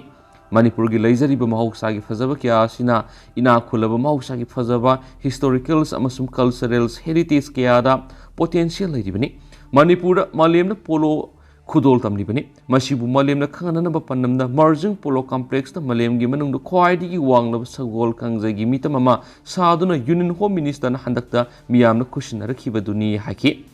ꯃꯅꯤꯄꯨꯔꯒꯤ ꯂꯩꯖꯔꯤꯕ ꯃꯍꯧꯁꯥꯒꯤ ꯐꯖꯕ ꯀꯌꯥ ꯑꯁꯤꯅ ꯏꯅꯥꯛ ꯈꯨꯜꯂꯕ ꯃꯍꯧꯁꯥꯒꯤ ꯐꯖꯕ, historicals ꯑꯃꯁꯨꯡ culturals heritage ꯀꯌꯥꯗ potential ꯂꯩꯔꯤꯕꯅꯤ꯫ ꯃꯅꯤꯄꯨꯔꯗ ꯃꯥꯂꯦꯝꯅ ꯄꯣꯂꯣ ꯈꯨꯗꯣꯜ ꯇꯝꯂꯤꯕꯅꯤ꯫ ꯃꯁꯤꯕꯨ ꯃꯥꯂꯦꯝꯅ ꯈꯪꯍꯟꯅꯅꯕ ꯄꯥꯟꯗꯝꯗ Marjing Polo Complexꯇ ꯃꯥꯂꯦꯝꯒꯤ ꯃꯅꯨꯡꯗ ꯈ꯭ꯋꯥꯏꯗꯒꯤ ꯋꯥꯡꯂꯕ ꯁꯒꯣꯜ ꯀꯥꯡꯖꯩꯒꯤ ꯃꯤꯇꯝ ꯑꯃ ꯁꯥꯗꯨꯅ Union Home Ministerꯅ ꯍꯟꯗꯛꯇ ꯃꯤꯌꯥꯝꯅ ꯈꯨꯠꯁꯤꯟꯅꯔꯛꯈꯤꯕꯗꯨꯅꯤ ꯍꯥꯏꯈꯤ꯫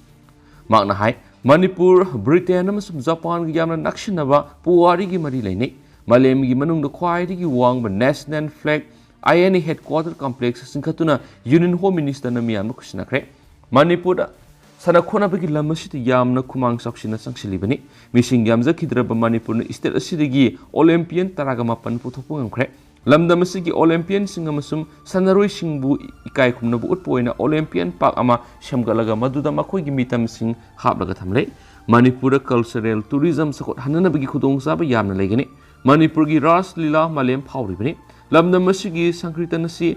ꯃꯍꯥꯛꯅ ꯍꯥꯏ, ꯃꯅꯤꯄꯨꯔ, ꯕ꯭ꯔꯤꯇꯦꯟ ꯑꯃꯁꯨꯡ ꯖꯄꯥꯟꯒ ꯌꯥꯝꯅ ꯅꯛꯁꯤꯟꯅꯕ ꯄꯨꯋꯥꯔꯤꯒꯤ ꯃꯔꯤ ꯂꯩꯅꯩ꯫ ꯃꯥꯂꯦꯝꯒꯤ ꯃꯅꯨꯡꯗ ꯈ꯭ꯋꯥꯏꯗꯒꯤ ꯋꯥꯡꯕ National Flag, I N A Headquarter Complex ꯆꯤꯡꯈꯠꯇꯨꯅ Union Home Ministerꯅ ꯃꯤꯌꯥꯝꯅ ꯈꯨꯠꯁꯤꯟꯅꯈ꯭ꯔꯦ꯫ ꯃꯅꯤꯄꯨꯔꯗ ꯁꯥꯟꯅ ꯈꯣꯠꯅꯕꯒꯤ ꯂꯝ ꯑꯁꯤꯗ ꯌꯥꯝꯅ ꯈꯨꯃꯥꯡ ꯆꯥꯎꯁꯤꯟꯅ ꯆꯪꯁꯤꯜꯂꯤꯕꯅꯤ꯫ ꯃꯤꯁꯤꯡ ꯌꯥꯝꯖꯈꯤꯗ꯭ꯔꯕ ꯃꯅꯤꯄꯨꯔꯅ state ꯑꯁꯤꯗꯒꯤ Olympian ꯇꯔꯥꯒ ꯃꯥꯄꯟ ꯄꯨꯊꯣꯛꯄ ꯉꯝꯈ꯭ꯔꯦ꯫ ꯂꯝꯗꯝ ꯑꯁꯤꯒꯤ Olympianꯁꯤꯡ ꯑꯃꯁꯨꯡ ꯁꯥꯟꯅꯔꯣꯏꯁꯤꯡꯕꯨ ꯏꯀꯥꯏ ꯈꯨꯝꯅꯕ ꯎꯠꯄ ꯑꯣꯏꯅ Olympian Park ꯑꯃ ꯁꯦꯝꯒꯠꯂꯒ ꯃꯗꯨꯗ ꯃꯈꯣꯏꯒꯤ ꯃꯤꯇꯝꯁꯤꯡ ꯍꯥꯞꯂꯒ ꯊꯝꯂꯦ꯫ ꯃꯅꯤꯄꯨꯔꯗ cultural tourism ꯆꯥꯎꯈꯠꯍꯟꯅꯅꯕꯒꯤ ꯈꯨꯗꯣꯡꯆꯥꯕ ꯌꯥꯝꯅ ꯂꯩꯒꯅꯤ꯫ ꯃꯅꯤꯄꯨꯔꯒꯤ ꯔꯥꯁ ꯂꯤꯂꯥ ꯃꯥꯂꯦꯝ ꯐꯥꯎꯔꯤꯕꯅꯤ꯫ ꯂꯝꯗꯝ ꯑꯁꯤꯒꯤ ꯁꯪꯀ꯭ꯔꯤꯇꯟ ꯑꯁꯤ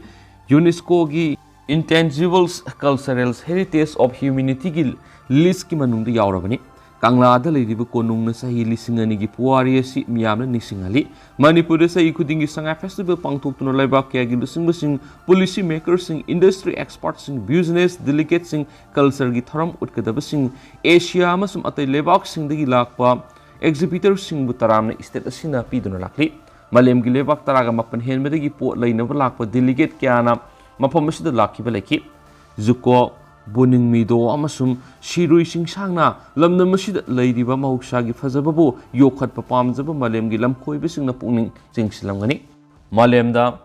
UNESCOꯒꯤ Intangible Cultural Heritage of Humanityꯒꯤ listꯀꯤ ꯃꯅꯨꯡꯗ ꯌꯥꯎꯔꯕꯅꯤ꯫ ꯀꯪꯂꯥꯗ ꯂꯩꯔꯤꯕ ꯀꯣꯅꯨꯡꯅ ꯆꯍꯤ ꯂꯤꯁꯤꯡ ꯑꯅꯤꯒꯤ ꯄꯨꯋꯥꯔꯤ ꯑꯁꯤ ꯃꯤꯌꯥꯝꯅ ꯅꯤꯡꯁꯤꯡꯍꯜꯂꯤ꯫ ꯃꯅꯤꯄꯨꯔꯗ ꯆꯍꯤ ꯈꯨꯗꯤꯡꯒꯤ ꯁꯉꯥꯏ festival ꯄꯥꯡꯊꯣꯛꯇꯨꯅ ꯂꯩꯕꯥꯛ ꯀꯌꯥꯒꯤ ꯂꯨꯆꯤꯡꯕꯁꯤꯡ, policy makersꯁꯤꯡ, industry expertꯁꯤꯡ, business delegatesꯁꯤꯡ, cultureꯒꯤ ꯊꯧꯔꯝ ꯎꯠꯀꯗꯕꯁꯤꯡ, ꯑꯦꯁꯤꯌꯥ ꯑꯃꯁꯨꯡ ꯑꯇꯩ ꯂꯩꯕꯥꯛꯁꯤꯡꯗꯒꯤ ꯂꯥꯛꯄ exhibitorꯁꯤꯡꯕꯨ ꯇꯔꯥꯝꯅ state ꯑꯁꯤꯅ ꯄꯤꯗꯨꯅ ꯂꯥꯛꯂꯤ꯫ ꯃꯥꯂꯦꯝꯒꯤ ꯂꯩꯕꯥꯛ ꯇꯔꯥꯒ ꯃꯥꯄꯟ ꯍꯦꯟꯕꯗꯒꯤ ꯄꯣꯠ ꯂꯩꯅꯕ ꯂꯥꯛꯄ delegate ꯀꯌꯥꯅ ꯃꯐꯝ ꯑꯁꯤꯗ ꯂꯥꯛꯈꯤꯕ ꯂꯩꯈꯤ꯫ ꯖꯨꯀꯣ, ꯕꯨꯅꯤꯡ ꯃꯤꯗꯣ ꯑꯃꯁꯨꯡ ꯁꯤꯔꯨꯏ ꯆꯤꯡꯁꯥꯡꯅ ꯂꯝꯗꯝ ꯑꯁꯤꯗ ꯂꯩꯔꯤꯕ ꯃꯍꯧꯁꯥꯒꯤ ꯐꯖꯕꯕꯨ ꯌꯣꯛꯈꯠꯄ ꯄꯥꯝꯖꯕ ꯃꯥꯂꯦꯝꯒꯤ ꯂꯝꯀꯣꯏꯕꯁꯤꯡꯅ ꯄꯨꯛꯅꯤꯡ ꯆꯤꯡꯁꯤꯜꯂꯝꯒꯅꯤ꯫ ꯃꯥꯂꯦꯝꯗ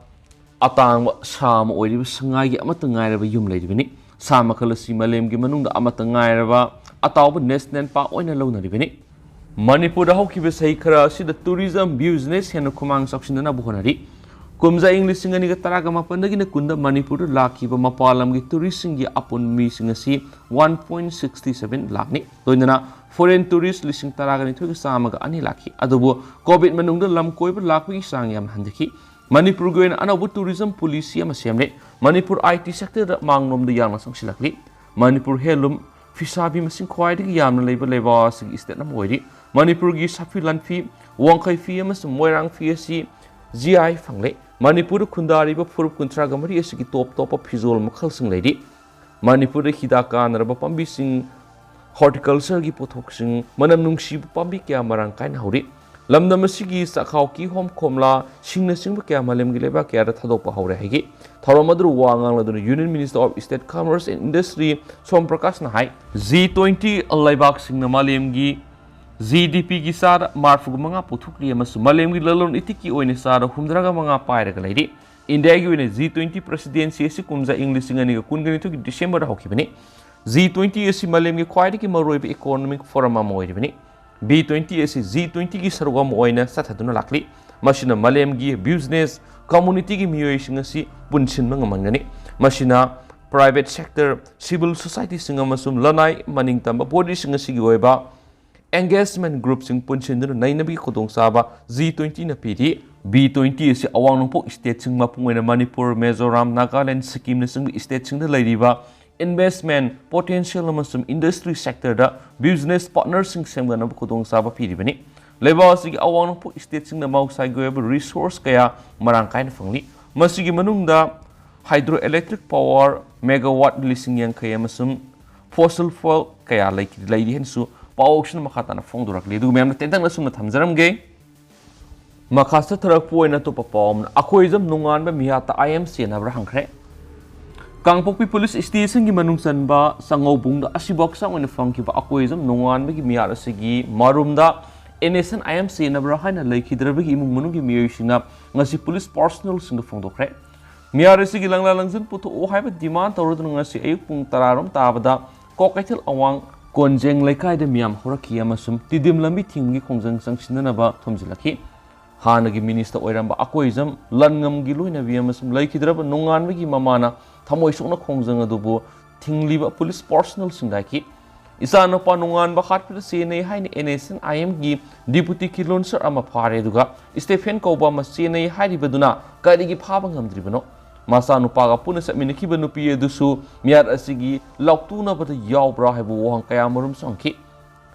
ꯑꯇꯥꯡꯕ ꯁꯥ ꯑꯃ ꯑꯣꯏꯔꯤꯕ ꯁꯉꯥꯏꯒꯤ ꯑꯃꯠꯇ ꯉꯥꯏꯔꯕ ꯌꯨꯝ ꯂꯩꯔꯤꯕꯅꯤ꯫ ꯁꯥ ꯃꯈꯜ ꯑꯁꯤ ꯃꯥꯂꯦꯝꯒꯤ ꯃꯅꯨꯡꯗ ꯑꯃꯠꯇ ꯉꯥꯏꯔꯕ ꯑꯇꯥꯎꯕ national park ꯑꯣꯏꯅ ꯂꯧꯅꯔꯤꯕꯅꯤ꯫ ꯃꯅꯤꯄꯨꯔꯗ ꯍꯧꯈꯤꯕ ꯆꯍꯤ ꯈꯔ ꯑꯁꯤꯗ tourism business ꯍꯦꯟꯅ ꯈꯨꯃꯥꯡ ꯆꯥꯎꯁꯤꯟꯅꯅꯕ ꯍꯣꯠꯅꯔꯤ꯫ ꯀꯨꯝꯖꯥ ꯏꯪ ꯂꯤꯁꯤꯡ ꯑꯅꯤꯒ ꯇꯔꯥꯒ ꯃꯥꯄꯟꯗꯒꯤꯅ ꯀꯨꯟꯗ ꯃꯅꯤꯄꯨꯔꯗ ꯂꯥꯛꯈꯤꯕ ꯃꯄꯥꯟ ꯂꯝꯒꯤ touristꯁꯤꯡꯒꯤ ꯑꯄꯨꯟꯕ ꯃꯤꯁꯤꯡ ꯑꯁꯤ one point sixty seven ꯂꯥꯛꯅꯤ꯫ ꯂꯣꯏꯅꯅ foreign tourist ꯂꯤꯁꯤꯡ ꯇꯔꯥꯒ ꯅꯤꯊꯣꯏꯒ ꯆꯥꯝꯃꯒ ꯑꯅꯤ ꯂꯥꯛꯈꯤ꯫ ꯑꯗꯨꯕꯨ COVID ꯃꯅꯨꯡꯗ ꯂꯝ ꯀꯣꯏꯕ ꯂꯥꯛꯄꯒꯤ ꯆꯥꯡ ꯌꯥꯝꯅ ꯍꯟꯊꯈꯤ꯫ ꯃꯅꯤꯄꯨꯔꯒꯤ ꯑꯣꯏꯅ ꯑꯅꯧꯕ tourism policy ꯑꯃ ꯁꯦꯝꯂꯦ꯫ ꯃꯅꯤꯄꯨꯔ IT sectorꯗ ꯃꯥꯡꯂꯣꯝꯗ ꯌꯥꯝꯅ ꯆꯪꯁꯤꯜꯂꯛꯂꯤ꯫ ꯃꯅꯤꯄꯨꯔ handloom, ꯐꯤꯁꯥꯕꯤ ꯃꯁꯤꯡ ꯈ꯭ꯋꯥꯏꯗꯒꯤ ꯌꯥꯝꯅ ꯂꯩꯕ ꯂꯩꯕꯥꯛ ꯑꯁꯤꯒꯤ state ꯑꯃ ꯑꯣꯏꯔꯤ꯫ ꯃꯅꯤꯄꯨꯔꯒꯤ ꯁꯥꯐꯤ ꯂꯥꯟꯐꯤ, ꯋꯥꯡꯈꯩ ꯐꯤ ꯑꯃꯁꯨꯡ ꯃꯣꯏꯔꯥꯡ ꯐꯤ ꯑꯁꯤ ꯖꯤ ꯑꯥꯏ ꯐꯪꯂꯦ꯫ ꯃꯅꯤꯄꯨꯔꯗ ꯈꯨꯟꯗꯥꯔꯤꯕ ꯐꯨꯔꯨꯞ ꯀꯨꯟꯊ꯭ꯔꯥꯒ ꯃꯔꯤ ꯑꯁꯤꯒꯤ ꯇꯣꯞ ꯇꯣꯞꯄ ꯐꯤꯖꯣꯜ ꯃꯈꯜꯁꯤꯡ ꯂꯩꯔꯤ꯫ ꯃꯅꯤꯄꯨꯔꯗ ꯍꯤꯗꯥꯛ ꯀꯥꯟꯅꯔꯕ ꯄꯥꯝꯕꯤꯁꯤꯡ, ꯍꯣꯔꯇꯤꯀꯜꯆꯔꯒꯤ ꯄꯣꯠꯊꯣꯛꯁꯤꯡ, ꯃꯅꯝ ꯅꯨꯡꯁꯤꯕ ꯄꯥꯝꯕꯤ ꯀꯌꯥ ꯃꯔꯥꯡ ꯀꯥꯏꯅ ꯍꯧꯔꯤ꯫ ꯂꯝꯗꯝ ꯑꯁꯤꯒꯤ ꯆꯥꯛꯈꯥꯎ, ꯀꯤꯍꯣꯝ, ꯀꯣꯝꯂꯥ, ꯁꯤꯡꯅꯆꯤꯡꯕ ꯀꯌꯥ ꯃꯥꯂꯦꯝꯒꯤ ꯂꯩꯕꯥꯛ ꯀꯌꯥꯗ ꯊꯥꯗꯣꯛꯄ ꯍꯧꯔꯦ ꯍꯥꯏꯈꯤ꯫ ꯊꯧꯔꯝ ꯑꯗꯨꯗ ꯋꯥ ꯉꯥꯡꯂꯗꯨꯅ Union Minister of State Commerce and Industry ꯁꯣꯝ ꯄ꯭ꯔꯀꯥꯁꯅ ꯍꯥꯏ, ꯖꯤ ꯇ꯭ꯋꯦꯟꯇꯤ ꯂꯩꯕꯥꯛꯁꯤꯡꯅ ꯃꯥꯂꯦꯝꯒꯤ ꯖꯤ ꯗꯤ ꯄꯤꯒꯤ ꯆꯥꯗ ꯃꯔꯤꯐꯨꯒ ꯃꯉꯥ ꯄꯨꯊꯣꯛꯂꯤ ꯑꯃꯁꯨꯡ ꯃꯥꯂꯦꯝꯒꯤ ꯂꯂꯣꯟ ꯏꯇꯤꯛꯀꯤ ꯑꯣꯏꯅ ꯆꯥꯗ ꯍꯨꯝꯗ꯭ꯔꯥꯒ ꯃꯉꯥ ꯄꯥꯏꯔꯒ ꯂꯩꯔꯤ꯫ ꯏꯟꯗꯤꯌꯥꯒꯤ ꯑꯣꯏꯅ ꯖꯤ ꯇ꯭ꯋꯦꯟꯇꯤ ꯄ꯭ꯔꯦꯁꯤꯗꯦꯟꯁꯤ ꯑꯁꯤ ꯀꯨꯝꯖꯥ ꯏꯪ ꯂꯤꯁꯤꯡ ꯑꯅꯤꯒ ꯀꯨꯟꯒ ꯅꯤꯊꯣꯏꯒꯤ ꯗꯤꯁꯦꯝꯕꯔꯗ ꯍꯧꯈꯤꯕꯅꯤ꯫ ꯖꯤ ꯇ꯭ꯋꯦꯟꯇꯤ ꯑꯁꯤ ꯃꯥꯂꯦꯝꯒꯤ ꯈ꯭ꯋꯥꯏꯗꯒꯤ ꯃꯔꯨꯑꯣꯏꯕ ꯏꯀꯣꯅꯣꯃꯤꯛ ꯐꯣꯔꯝ ꯑꯃ ꯑꯣꯏꯔꯤꯕꯅꯤ꯫ ꯕꯤ ꯇ꯭ꯋꯦꯟꯇꯤ ꯑꯁꯤ ꯖꯤ ꯇ꯭ꯋꯦꯟꯇꯤꯒꯤ ꯁꯔꯨꯛ ꯑꯃ ꯑꯣꯏꯅ ꯆꯠꯊꯗꯨꯅ ꯂꯥꯛꯂꯤ꯫ ꯃꯁꯤꯅ ꯃꯥꯂꯦꯝꯒꯤ ꯕꯤꯖꯤꯅꯦꯁ ꯀꯝꯃꯨꯅꯤꯇꯤꯒꯤ ꯃꯤꯑꯣꯏꯁꯤꯡ ꯑꯁꯤ ꯄꯨꯟꯁꯤꯟꯕ ꯉꯝꯍꯟꯒꯅꯤ꯫ ꯃꯁꯤꯅ ꯄ꯭ꯔꯥꯏꯚꯦꯠ ꯁꯦꯛꯇꯔ, ꯁꯤꯚꯤꯜ ꯁꯣꯁꯥꯏꯇꯤꯁꯤꯡ ꯑꯃꯁꯨꯡ ꯂꯅꯥꯏ ꯃꯅꯤꯡ ꯇꯝꯕ ꯕꯣꯗꯤꯁꯤꯡ ꯑꯁꯤꯒꯤ ꯑꯣꯏꯕ ꯑꯦꯡꯒꯦꯖꯃꯦꯟ ꯒ꯭ꯔꯨꯞꯁꯤꯡ ꯄꯨꯟꯁꯤꯟꯗꯨꯅ ꯅꯩꯅꯕꯒꯤ ꯈꯨꯗꯣꯡꯆꯥꯕ ꯖꯤ ꯇ꯭ꯋꯦꯟꯇꯤꯅ ꯄꯤꯔꯤ꯫ ꯕꯤ ꯇ꯭ꯋꯦꯟꯇꯤ ꯑꯁꯤ ꯑꯋꯥꯡ ꯅꯣꯡꯄꯣꯛ ꯁ꯭ꯇꯦꯠꯁꯤꯡ, ꯃꯄꯨꯡ ꯑꯣꯏꯅ ꯃꯅꯤꯄꯨꯔ, ꯃꯤꯖꯣꯔꯥꯝ, ꯅꯥꯒꯥꯂꯦꯟ, ꯁꯤꯛꯀꯤꯝꯅꯆꯤꯡꯕ ꯁ꯭ꯇꯦꯠꯁꯤꯡꯗ ꯂꯩꯔꯤꯕ ꯏꯟꯚꯦꯁ꯭ꯠꯃꯦꯟ ꯄꯣꯇꯦꯟꯁꯤꯌꯦꯜ ꯑꯃꯁꯨꯡ ꯏꯟꯗꯁꯇ꯭ꯔꯤ ꯁꯦꯛꯇꯔꯗ ꯕꯤꯖꯤꯅꯦꯁ ꯄꯥꯔꯠꯅꯔꯁꯤꯡ ꯁꯦꯝꯒꯠꯅꯕ ꯈꯨꯗꯣꯡꯆꯥꯕ ꯄꯤꯔꯤꯕꯅꯤ꯫ ꯂꯩꯕꯥꯛ ꯑꯁꯤꯒꯤ ꯑꯋꯥꯡ ꯅꯣꯡꯄꯣꯛ ꯁ꯭ꯇꯦꯠꯁꯤꯡꯗ ꯃꯍꯧꯁꯥꯒꯤ ꯑꯣꯏꯕ ꯔꯤꯁꯣꯔꯁ ꯀꯌꯥ ꯃꯔꯥꯡ ꯀꯥꯏꯅ ꯐꯪꯂꯤ꯫ ꯃꯁꯤꯒꯤ ꯃꯅꯨꯡꯗ ꯍꯥꯏꯗ꯭ꯔꯣ ꯏꯂꯦꯛꯇ꯭ꯔꯤꯛ ꯄꯥꯋꯔ ꯃꯦꯒꯥꯋꯥꯠ ꯂꯤꯁꯤꯡ ꯌꯥꯡꯈꯩ ꯑꯃꯁꯨꯡ ꯐꯣꯁꯤꯜ ꯐ꯭ꯌꯨꯑꯦꯜ ꯀꯌꯥ ꯂꯩ, ꯂꯩꯔꯤ ꯍꯥꯏꯅꯁꯨ ꯄꯥꯎꯁꯤꯅ ꯃꯈꯥ ꯇꯥꯅ ꯐꯣꯡꯗꯣꯔꯛꯂꯤ꯫ ꯑꯗꯨꯒ ꯃꯌꯥꯝꯅ ꯇꯦꯟꯇꯛꯅ ꯁꯨꯝꯅ ꯊꯝꯖꯔꯝꯒꯦ꯫ ꯃꯈꯥ ꯆꯠꯊꯔꯛꯄ ꯑꯣꯏꯅ ꯑꯇꯣꯞꯄ ꯄꯥꯎ ꯑꯃꯅ, ꯑꯀꯣꯏꯖꯝ ꯅꯣꯡꯉꯥꯟꯕ ꯃꯤꯍꯥꯠꯇ ꯑꯥꯏ ꯑꯦꯝ ꯆꯦꯟꯅꯕ꯭ꯔꯥ ꯍꯪꯈ꯭ꯔꯦ꯫ ꯀꯥꯡꯄꯣꯛꯄꯤ ꯄꯨꯂꯤꯁ ꯁ꯭ꯇꯦꯁꯟꯒꯤ ꯃꯅꯨꯡ ꯆꯟꯕ ꯆꯉꯧꯕꯨꯡꯗ ꯑꯁꯤꯕ ꯍꯛꯆꯥꯡ ꯑꯣꯏꯅ ꯐꯪꯈꯤꯕ ꯑꯀꯣꯏꯖꯝ ꯅꯣꯡꯉꯥꯟꯕꯒꯤ ꯃꯤꯍꯥꯠ ꯑꯁꯤꯒꯤ ꯃꯔꯨꯝꯗ N S N I M ꯆꯦꯟꯅꯕ꯭ꯔꯥ ꯍꯥꯏꯅ ꯂꯩꯈꯤꯗ꯭ꯔꯕꯒꯤ ꯏꯃꯨꯡ ꯃꯅꯨꯡꯒꯤ ꯃꯤꯑꯣꯏꯁꯤꯡꯅ ꯉꯁꯤ ꯄꯨꯂꯤꯁ ꯄꯥꯔꯁꯣꯅꯦꯜꯁꯤꯡꯗ ꯐꯣꯡꯗꯣꯛꯈ꯭ꯔꯦ꯫ ꯃꯤꯍꯥꯠ ꯑꯁꯤꯒꯤ ꯂꯪꯂꯥ ꯂꯪꯖꯤꯟ ꯄꯨꯊꯣꯛꯑꯣ ꯍꯥꯏꯕ ꯗꯤꯃꯥꯟ ꯇꯧꯔꯗꯨꯅ ꯉꯁꯤ ꯑꯌꯨꯛ ꯄꯨꯡ ꯇꯔꯥꯔꯣꯝ ꯇꯥꯕꯗ ꯀ꯭ꯋꯥꯀꯩꯊꯦꯜ ꯑꯋꯥꯡ ꯀꯣꯟꯖꯦꯡ ꯂꯩꯀꯥꯏꯗ ꯃꯤꯌꯥꯝ ꯍꯧꯔꯛꯈꯤ ꯑꯃꯁꯨꯡ ꯇꯤꯗꯤꯝ ꯂꯝꯕꯤ ꯊꯤꯡꯕꯒꯤ ꯈꯣꯡꯖꯪ ꯆꯪꯁꯤꯟꯅꯅꯕ ꯊꯣꯝꯖꯤꯜꯂꯛꯈꯤ꯫ ꯍꯥꯟꯅꯒꯤ ꯃꯤꯅꯤꯁꯇꯔ ꯑꯣꯏꯔꯝꯕ ꯑꯀꯣꯏꯖꯝ ꯂꯟꯉꯝꯒꯤ ꯂꯣꯏꯅꯕꯤ ꯑꯃꯁꯨꯡ ꯂꯩꯈꯤꯗ꯭ꯔꯕ ꯅꯣꯡꯉꯥꯟꯕꯒꯤ ꯃꯃꯥꯅ ꯊꯃꯣꯏ ꯁꯣꯛꯅ ꯈꯣꯡꯖꯪ ꯑꯗꯨꯕꯨ ꯊꯤꯡꯂꯤꯕ ꯄꯨꯂꯤꯁ ꯄꯥꯔꯁꯣꯅꯦꯜꯁꯤꯡꯗ ꯍꯥꯏꯈꯤ꯫ ꯏꯆꯥꯅꯨꯄꯥ ꯅꯣꯡꯉꯥꯟꯕ ꯍꯥꯠꯄꯗ ꯆꯦꯟꯅꯩ ꯍꯥꯏꯅ ꯑꯦꯟ ꯑꯦꯁ ꯑꯦꯟ ꯑꯥꯏ ꯑꯦꯝꯒꯤ ꯗꯤꯄꯨꯇꯤ ꯀꯤꯂꯣꯟꯁꯔ ꯑꯃ ꯐꯥꯔꯦ, ꯑꯗꯨꯒ ꯁ꯭ꯇꯦꯐꯦꯟ ꯀꯧꯕ ꯑꯃ ꯆꯦꯟꯅꯩ ꯍꯥꯏꯔꯤꯕꯗꯨꯅ ꯀꯔꯤꯒꯤ ꯐꯥꯕ ꯉꯝꯗ꯭ꯔꯤꯕꯅꯣ? ꯃꯆꯥꯅꯨꯄꯥꯒ ꯄꯨꯟꯅ ꯆꯠꯃꯤꯟꯅꯈꯤꯕ ꯅꯨꯄꯤ ꯑꯗꯨꯁꯨ ꯃꯤꯍꯥꯠ ꯑꯁꯤꯒꯤ ꯂꯥꯎꯇꯨꯅꯕꯗ ꯌꯥꯎꯕ꯭ꯔꯥ ꯍꯥꯏꯕ ꯋꯥꯍꯪ ꯀꯌꯥ ꯑꯃꯔꯣꯝꯁꯨ ꯍꯪꯈꯤ꯫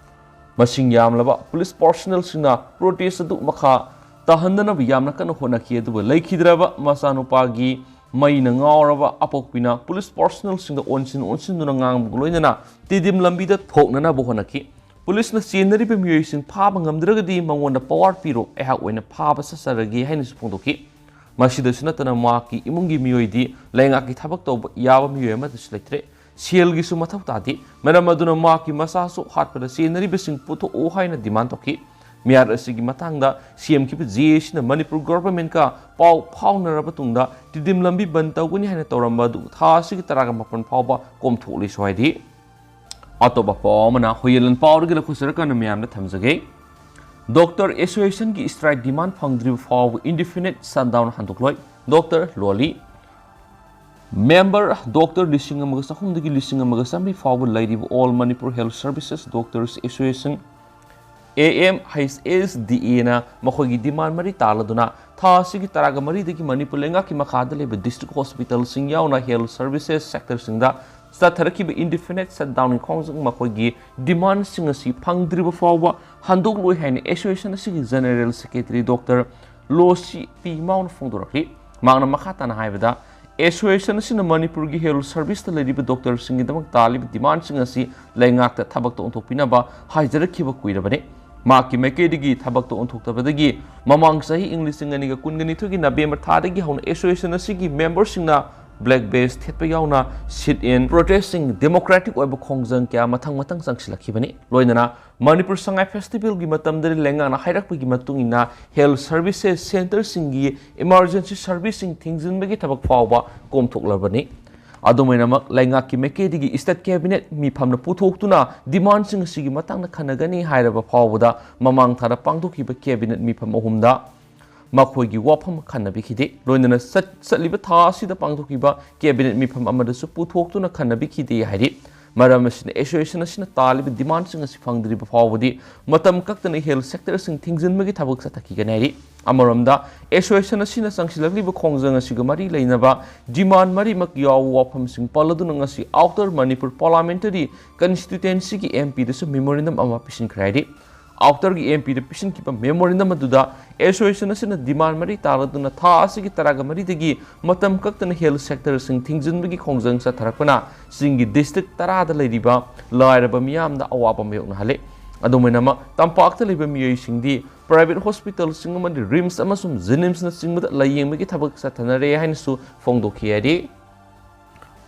ꯃꯁꯤꯡ ꯌꯥꯝꯂꯕ ꯄꯨꯂꯤꯁ ꯄꯥꯔꯁꯣꯅꯦꯜꯁꯤꯡꯅ ꯄ꯭ꯔꯣꯇꯦꯁ ꯑꯗꯨ ꯃꯈꯥ ꯇꯥꯍꯟꯗꯅꯕ ꯌꯥꯝꯅ ꯀꯟꯅ ꯍꯣꯠꯅꯈꯤ, ꯑꯗꯨꯕꯨ ꯂꯩꯈꯤꯗ꯭ꯔꯕ ꯃꯆꯥꯅꯨꯄꯥꯒꯤ ꯃꯩꯅ ꯉꯥꯎꯔꯕ ꯑꯄꯣꯛꯄꯤꯅ ꯄꯨꯂꯤꯁ ꯄꯥꯔꯁꯣꯅꯦꯜꯁꯤꯡꯗ ꯑꯣꯟꯁꯤꯟ ꯑꯣꯟꯁꯤꯟꯗꯨꯅ ꯉꯥꯡꯕꯒ ꯂꯣꯏꯅꯅ ꯇꯤꯗꯤꯝ ꯂꯝꯕꯤꯗ ꯊꯣꯛꯅꯅꯕ ꯍꯣꯠꯅꯈꯤ꯫ ꯄꯨꯂꯤꯁꯅ ꯆꯦꯟꯅꯔꯤꯕ ꯃꯤꯑꯣꯏꯁꯤꯡ ꯐꯥꯕ ꯉꯝꯗ꯭ꯔꯒꯗꯤ ꯃꯉꯣꯟꯗ ꯄꯋꯥꯔ ꯄꯤꯔꯣ, ꯑꯩꯍꯥꯛ ꯑꯣꯏꯅ ꯐꯥꯕ ꯆꯠꯆꯔꯒꯦ ꯍꯥꯏꯅꯁꯨ ꯐꯣꯡꯗꯣꯛꯈꯤ꯫ ꯃꯁꯤꯗꯁꯨ ꯅꯠꯇꯅ ꯃꯍꯥꯛꯀꯤ ꯏꯃꯨꯡꯒꯤ ꯃꯤꯑꯣꯏꯗꯤ ꯂꯩꯉꯥꯛꯀꯤ ꯊꯕꯛ ꯇꯧꯕ ꯌꯥꯕ ꯃꯤꯑꯣꯏ ꯑꯃꯠꯇꯁꯨ ꯂꯩꯇ꯭ꯔꯦ꯫ ꯁꯦꯜꯒꯤꯁꯨ ꯃꯊꯧ ꯇꯥꯗꯦ꯫ ꯃꯔꯝ ꯑꯗꯨꯅ ꯃꯍꯥꯛꯀꯤ ꯃꯆꯥꯁꯨ ꯍꯥꯠꯄꯗ ꯆꯦꯟꯅꯔꯤꯕꯁꯤꯡ ꯄꯨꯊꯣꯛꯎ ꯍꯥꯏꯅ ꯗꯤꯃꯥꯟ ꯇꯧꯈꯤ꯫ ꯃꯤꯍꯥꯠ ꯑꯁꯤꯒꯤ ꯃꯇꯥꯡꯗ ꯁꯤ ꯑꯦꯝ ꯈꯤꯕ ꯖꯦ ꯑꯦ ꯁꯤꯅ ꯃꯅꯤꯄꯨꯔ ꯒꯣꯚꯔꯟꯃꯦꯟꯠꯀ ꯄꯥꯎ ꯐꯥꯎꯅꯔꯕ ꯇꯨꯡꯗ ꯇꯤꯗꯤꯝ ꯂꯝꯕꯤ ꯕꯟ ꯇꯧꯒꯅꯤ ꯍꯥꯏꯅ ꯇꯧꯔꯝꯕ ꯑꯗꯨ ꯊꯥ ꯑꯁꯤꯒꯤ ꯇꯔꯥꯒ ꯃꯥꯄꯟ ꯐꯥꯎꯕ ꯀꯣꯝꯊꯣꯛꯂꯤꯁꯨ ꯍꯥꯏꯔꯤ꯫ ꯑꯇꯣꯞꯄ ꯄꯥꯎ ꯑꯃꯅ ꯍꯨꯏꯌꯦꯟꯂꯣꯟ ꯄꯥꯎꯗꯒꯤ ꯂꯧꯈꯠꯆꯔꯀꯥꯟꯗ ꯃꯌꯥꯝꯗ ꯊꯝꯖꯒꯦ꯫ ꯗꯣꯛꯇꯔ ꯑꯦꯁꯣꯁꯤꯌꯦꯁꯟꯒꯤ ꯁ꯭ꯇ꯭ꯔꯥꯏꯛ ꯗꯤꯃꯥꯟ ꯐꯪꯗ꯭ꯔꯤꯕ ꯐꯥꯎꯕ ꯏꯟꯗꯤꯐꯤꯅꯤꯠ ꯁꯠꯗꯥꯎꯟ ꯍꯟꯗꯣꯛꯂꯣꯏ, ꯗꯣꯛꯇꯔ ꯂꯣꯂꯤ꯫ ꯃꯦꯝꯕꯔ ꯗꯣꯛꯇꯔ ꯂꯤꯁꯤꯡ ꯑꯃꯒ ꯆꯍꯨꯝꯗꯒꯤ ꯂꯤꯁꯤꯡ ꯑꯃꯒ ꯆꯥꯃꯔꯤ ꯐꯥꯎꯕ ꯂꯩꯔꯤꯕ All Manipur Health Services Doctors Association, A M H S D A ꯅ ꯃꯈꯣꯏꯒꯤ ꯗꯤꯃꯥꯟ ꯃꯔꯤ ꯇꯥꯜꯂꯗꯨꯅ ꯊꯥ ꯑꯁꯤꯒꯤ ꯇꯔꯥꯒ ꯃꯔꯤꯗꯒꯤ ꯃꯅꯤꯄꯨꯔ ꯂꯩꯉꯥꯛꯀꯤ ꯃꯈꯥꯗ ꯂꯩꯕ ꯗꯤꯁꯇ꯭ꯔꯤꯛ ꯍꯣꯁꯄꯤꯇꯥꯜꯁꯤꯡ ꯌꯥꯎꯅ ꯍꯦꯜꯊ ꯁꯔꯚꯤꯁꯦꯁ ꯁꯦꯛꯇꯔꯁꯤꯡꯗ ꯆꯠꯊꯔꯛꯈꯤꯕ ꯏꯟꯗꯤꯐꯤꯅꯤꯠ ꯁꯠꯗꯥꯎꯟꯒꯤ ꯈꯣꯡꯖꯪ ꯃꯈꯣꯏꯒꯤ ꯗꯤꯃꯥꯟꯁꯤꯡ ꯑꯁꯤ ꯐꯪꯗ꯭ꯔꯤꯕ ꯐꯥꯎꯕ ꯍꯟꯗꯣꯛꯂꯣꯏ ꯍꯥꯏꯅ ꯑꯦꯁꯣꯁꯤꯌꯦꯁꯟ ꯑꯁꯤꯒꯤ ꯖꯦꯅꯔꯦꯜ ꯁꯦꯀ꯭ꯔꯦꯇꯔꯤ ꯗꯣꯛꯇꯔ ꯂꯣꯁꯤ ꯄꯤ ꯃꯥꯎꯅ ꯐꯣꯡꯗꯣꯔꯛꯂꯤ꯫ ꯃꯍꯥꯛꯅ ꯃꯈꯥ ꯇꯥꯅ ꯍꯥꯏꯕꯗ, ꯑꯦꯁꯣꯁꯤꯌꯦꯁꯟ ꯑꯁꯤꯅ ꯃꯅꯤꯄꯨꯔꯒꯤ ꯍꯦꯜꯊ ꯁꯔꯚꯤꯁꯇ ꯂꯩꯔꯤꯕ ꯗꯣꯛꯇꯔꯁꯤꯡꯒꯤꯗꯃꯛ ꯇꯥꯜꯂꯤꯕ ꯗꯤꯃꯥꯟꯁꯤꯡ ꯑꯁꯤ ꯂꯩꯉꯥꯛꯇ ꯊꯕꯛꯇ ꯑꯣꯟꯊꯣꯛꯄꯤꯅꯕ ꯍꯥꯏꯖꯔꯛꯈꯤꯕ ꯀꯨꯏꯔꯕꯅꯤ꯫ ꯃꯍꯥꯛꯀꯤ ꯃꯥꯏꯀꯩꯗꯒꯤ ꯊꯕꯛꯇ ꯑꯣꯟꯊꯣꯛꯇꯕꯗꯒꯤ ꯃꯃꯥꯡ ꯆꯍꯤ ꯏꯪ ꯂꯤꯁꯤꯡ ꯑꯅꯤꯒ ꯀꯨꯟꯒ ꯅꯤꯊꯣꯏꯒꯤ ꯅꯕꯦꯝꯕꯔ ꯊꯥꯗꯒꯤ ꯍꯧꯅ ꯑꯦꯁꯣꯁꯤꯌꯦꯁꯟ ꯑꯁꯤꯒꯤ ꯃꯦꯝꯕꯔꯁꯤꯡꯅ ꯕ꯭ꯂꯦꯛ ꯕꯦꯖ ꯊꯦꯠꯄ ꯌꯥꯎꯅ ꯁꯤꯠ ꯏꯟ, ꯄ꯭ꯔꯣꯇꯦꯁꯁꯤꯡ, ꯗꯦꯃꯣꯀ꯭ꯔꯦꯇꯤꯛ ꯑꯣꯏꯕ ꯈꯣꯡꯖꯪ ꯀꯌꯥ ꯃꯊꯪ ꯃꯊꯪ ꯆꯪꯁꯤꯜꯂꯛꯈꯤꯕꯅꯤ꯫ ꯂꯣꯏꯅꯅ ꯃꯅꯤꯄꯨꯔ ꯁꯉꯥꯏ ꯐꯦꯁꯇꯤꯚꯦꯜꯒꯤ ꯃꯇꯝꯗꯗꯤ ꯂꯩꯉꯥꯛꯅ ꯍꯥꯏꯔꯛꯄꯒꯤ ꯃꯇꯨꯡ ꯏꯟꯅ ꯍꯦꯜꯊ ꯁꯔꯚꯤꯁꯦꯁ ꯁꯦꯟꯇꯔꯁꯤꯡꯒꯤ ꯏꯃꯥꯔꯖꯦꯟꯁꯤ ꯁꯔꯚꯤꯁꯁꯤꯡ ꯊꯤꯡꯖꯤꯟꯕꯒꯤ ꯊꯕꯛ ꯐꯥꯎꯕ ꯀꯣꯝꯊꯣꯛꯂꯕꯅꯤ꯫ ꯑꯗꯨꯝ ꯑꯣꯏꯅꯃꯛ, ꯂꯩꯉꯥꯛꯀꯤ ꯃꯥꯏꯀꯩꯗꯒꯤ ꯁ꯭ꯇꯦꯠ ꯀꯦꯕꯤꯅꯦꯠ ꯃꯤꯐꯝꯅ ꯄꯨꯊꯣꯛꯇꯨꯅ ꯗꯤꯃꯥꯟꯁꯤꯡ ꯑꯁꯤꯒꯤ ꯃꯇꯥꯡꯗ ꯈꯟꯅꯒꯅꯤ ꯍꯥꯏꯔꯕ ꯐꯥꯎꯕꯗ ꯃꯃꯥꯡ ꯊꯥꯗ ꯄꯥꯡꯊꯣꯛꯈꯤꯕ ꯀꯦꯕꯤꯅꯦꯠ ꯃꯤꯐꯝ ꯑꯍꯨꯝꯗ ꯃꯈꯣꯏꯒꯤ ꯋꯥꯐꯝ ꯈꯟꯅꯕꯤꯈꯤꯗꯦ꯫ ꯂꯣꯏꯅꯅ ꯆꯠ-, ꯆꯠꯂꯤꯕ ꯊꯥ ꯑꯁꯤꯗ ꯄꯥꯡꯊꯣꯛꯈꯤꯕ ꯀꯦꯕꯤꯅꯦꯠ ꯃꯤꯐꯝ ꯑꯃꯗꯁꯨ ꯄꯨꯊꯣꯛꯇꯨꯅ ꯈꯟꯅꯕꯤꯈꯤꯗꯦ ꯍꯥꯏꯔꯤ꯫ ꯃꯔꯝ ꯑꯁꯤꯅ, ꯑꯦꯁꯣꯁꯤꯌꯦꯁꯟ ꯑꯁꯤꯅ ꯇꯥꯜꯂꯤꯕ ꯗꯤꯃꯥꯟꯁꯤꯡ ꯑꯁꯤ ꯐꯪꯗ꯭ꯔꯤꯕ ꯐꯥꯎꯕꯗꯤ ꯃꯇꯝ ꯀꯛꯇꯅ ꯍꯦꯜꯊ ꯁꯦꯛꯇꯔꯁꯤꯡ ꯊꯤꯡꯖꯤꯟꯕꯒꯤ ꯊꯕꯛ ꯆꯠꯊꯈꯤꯒꯅꯤ ꯍꯥꯏꯔꯤ꯫ ꯑꯃꯔꯣꯝꯗ, ꯑꯦꯁꯣꯁꯤꯌꯦꯁꯟ ꯑꯁꯤꯅ ꯆꯪꯁꯤꯜꯂꯛꯂꯤꯕ ꯈꯣꯡꯖꯪ ꯑꯁꯤꯒ ꯃꯔꯤ ꯂꯩꯅꯕ ꯗꯤꯃꯥꯟ ꯃꯔꯤꯃꯛ ꯌꯥꯎꯕ ꯋꯥꯐꯝꯁꯤꯡ ꯄꯜꯂꯗꯨꯅ ꯉꯁꯤ ꯑꯥꯎꯇꯔ ꯃꯅꯤꯄꯨꯔ ꯄꯥꯔꯂꯥꯃꯦꯟꯇꯔꯤ ꯀꯟꯁꯇꯤꯇ꯭ꯋꯦꯟꯁꯤꯒꯤ ꯑꯦꯝ ꯄꯤꯗꯁꯨ ꯃꯦꯃꯣꯔꯦꯟꯗꯝ ꯑꯃ ꯄꯤꯁꯤꯟꯈ꯭ꯔꯦ ꯍꯥꯏꯔꯤ꯫ ꯑꯥꯎꯇꯔꯒꯤ ꯑꯦꯝ ꯄꯤꯗ ꯄꯤꯁꯤꯟꯈꯤꯕ ꯃꯦꯃꯣꯔꯦꯟꯗꯝ ꯑꯗꯨꯗ, ꯑꯦꯁꯣꯁꯤꯌꯦꯁꯟ ꯑꯁꯤꯅ ꯗꯤꯃꯥꯟ ꯃꯔꯤ ꯇꯥꯜꯂꯗꯨꯅ ꯊꯥ ꯑꯁꯤꯒꯤ ꯇꯔꯥꯒ ꯃꯔꯤꯗꯒꯤ ꯃꯇꯝ ꯀꯛꯇꯅ ꯍꯦꯜꯊ ꯁꯦꯛꯇꯔꯁꯤꯡ ꯊꯤꯡꯖꯤꯟꯕꯒꯤ ꯈꯣꯡꯖꯪ ꯆꯠꯊꯔꯛꯄꯅ ꯆꯤꯡꯒꯤ ꯗꯤꯁꯇ꯭ꯔꯤꯛ ꯇꯔꯥꯗ ꯂꯩꯔꯤꯕ ꯂꯥꯏꯔꯕ ꯃꯤꯌꯥꯝꯗ ꯑꯋꯥꯕ ꯃꯥꯌꯣꯛꯅꯍꯜꯂꯤ꯫ ꯑꯗꯨꯝ ꯑꯣꯏꯅꯃꯛ, ꯇꯝꯄꯥꯛꯇ ꯂꯩꯕ ꯃꯤꯑꯣꯏꯁꯤꯡꯗꯤ ꯄ꯭ꯔꯥꯏꯚꯦꯠ ꯍꯣꯁꯄꯤꯇꯥꯜꯁꯤꯡ ꯑꯃꯗꯤ ꯔꯤꯝꯁ ꯑꯃꯁꯨꯡ ꯖꯦꯅꯤꯝꯁꯅꯆꯤꯡꯕꯗ ꯂꯥꯌꯦꯡꯕꯒꯤ ꯊꯕꯛ ꯆꯠꯊꯅꯔꯦ ꯍꯥꯏꯅꯁꯨ ꯐꯣꯡꯗꯣꯛꯈꯤ ꯍꯥꯏꯔꯤ꯫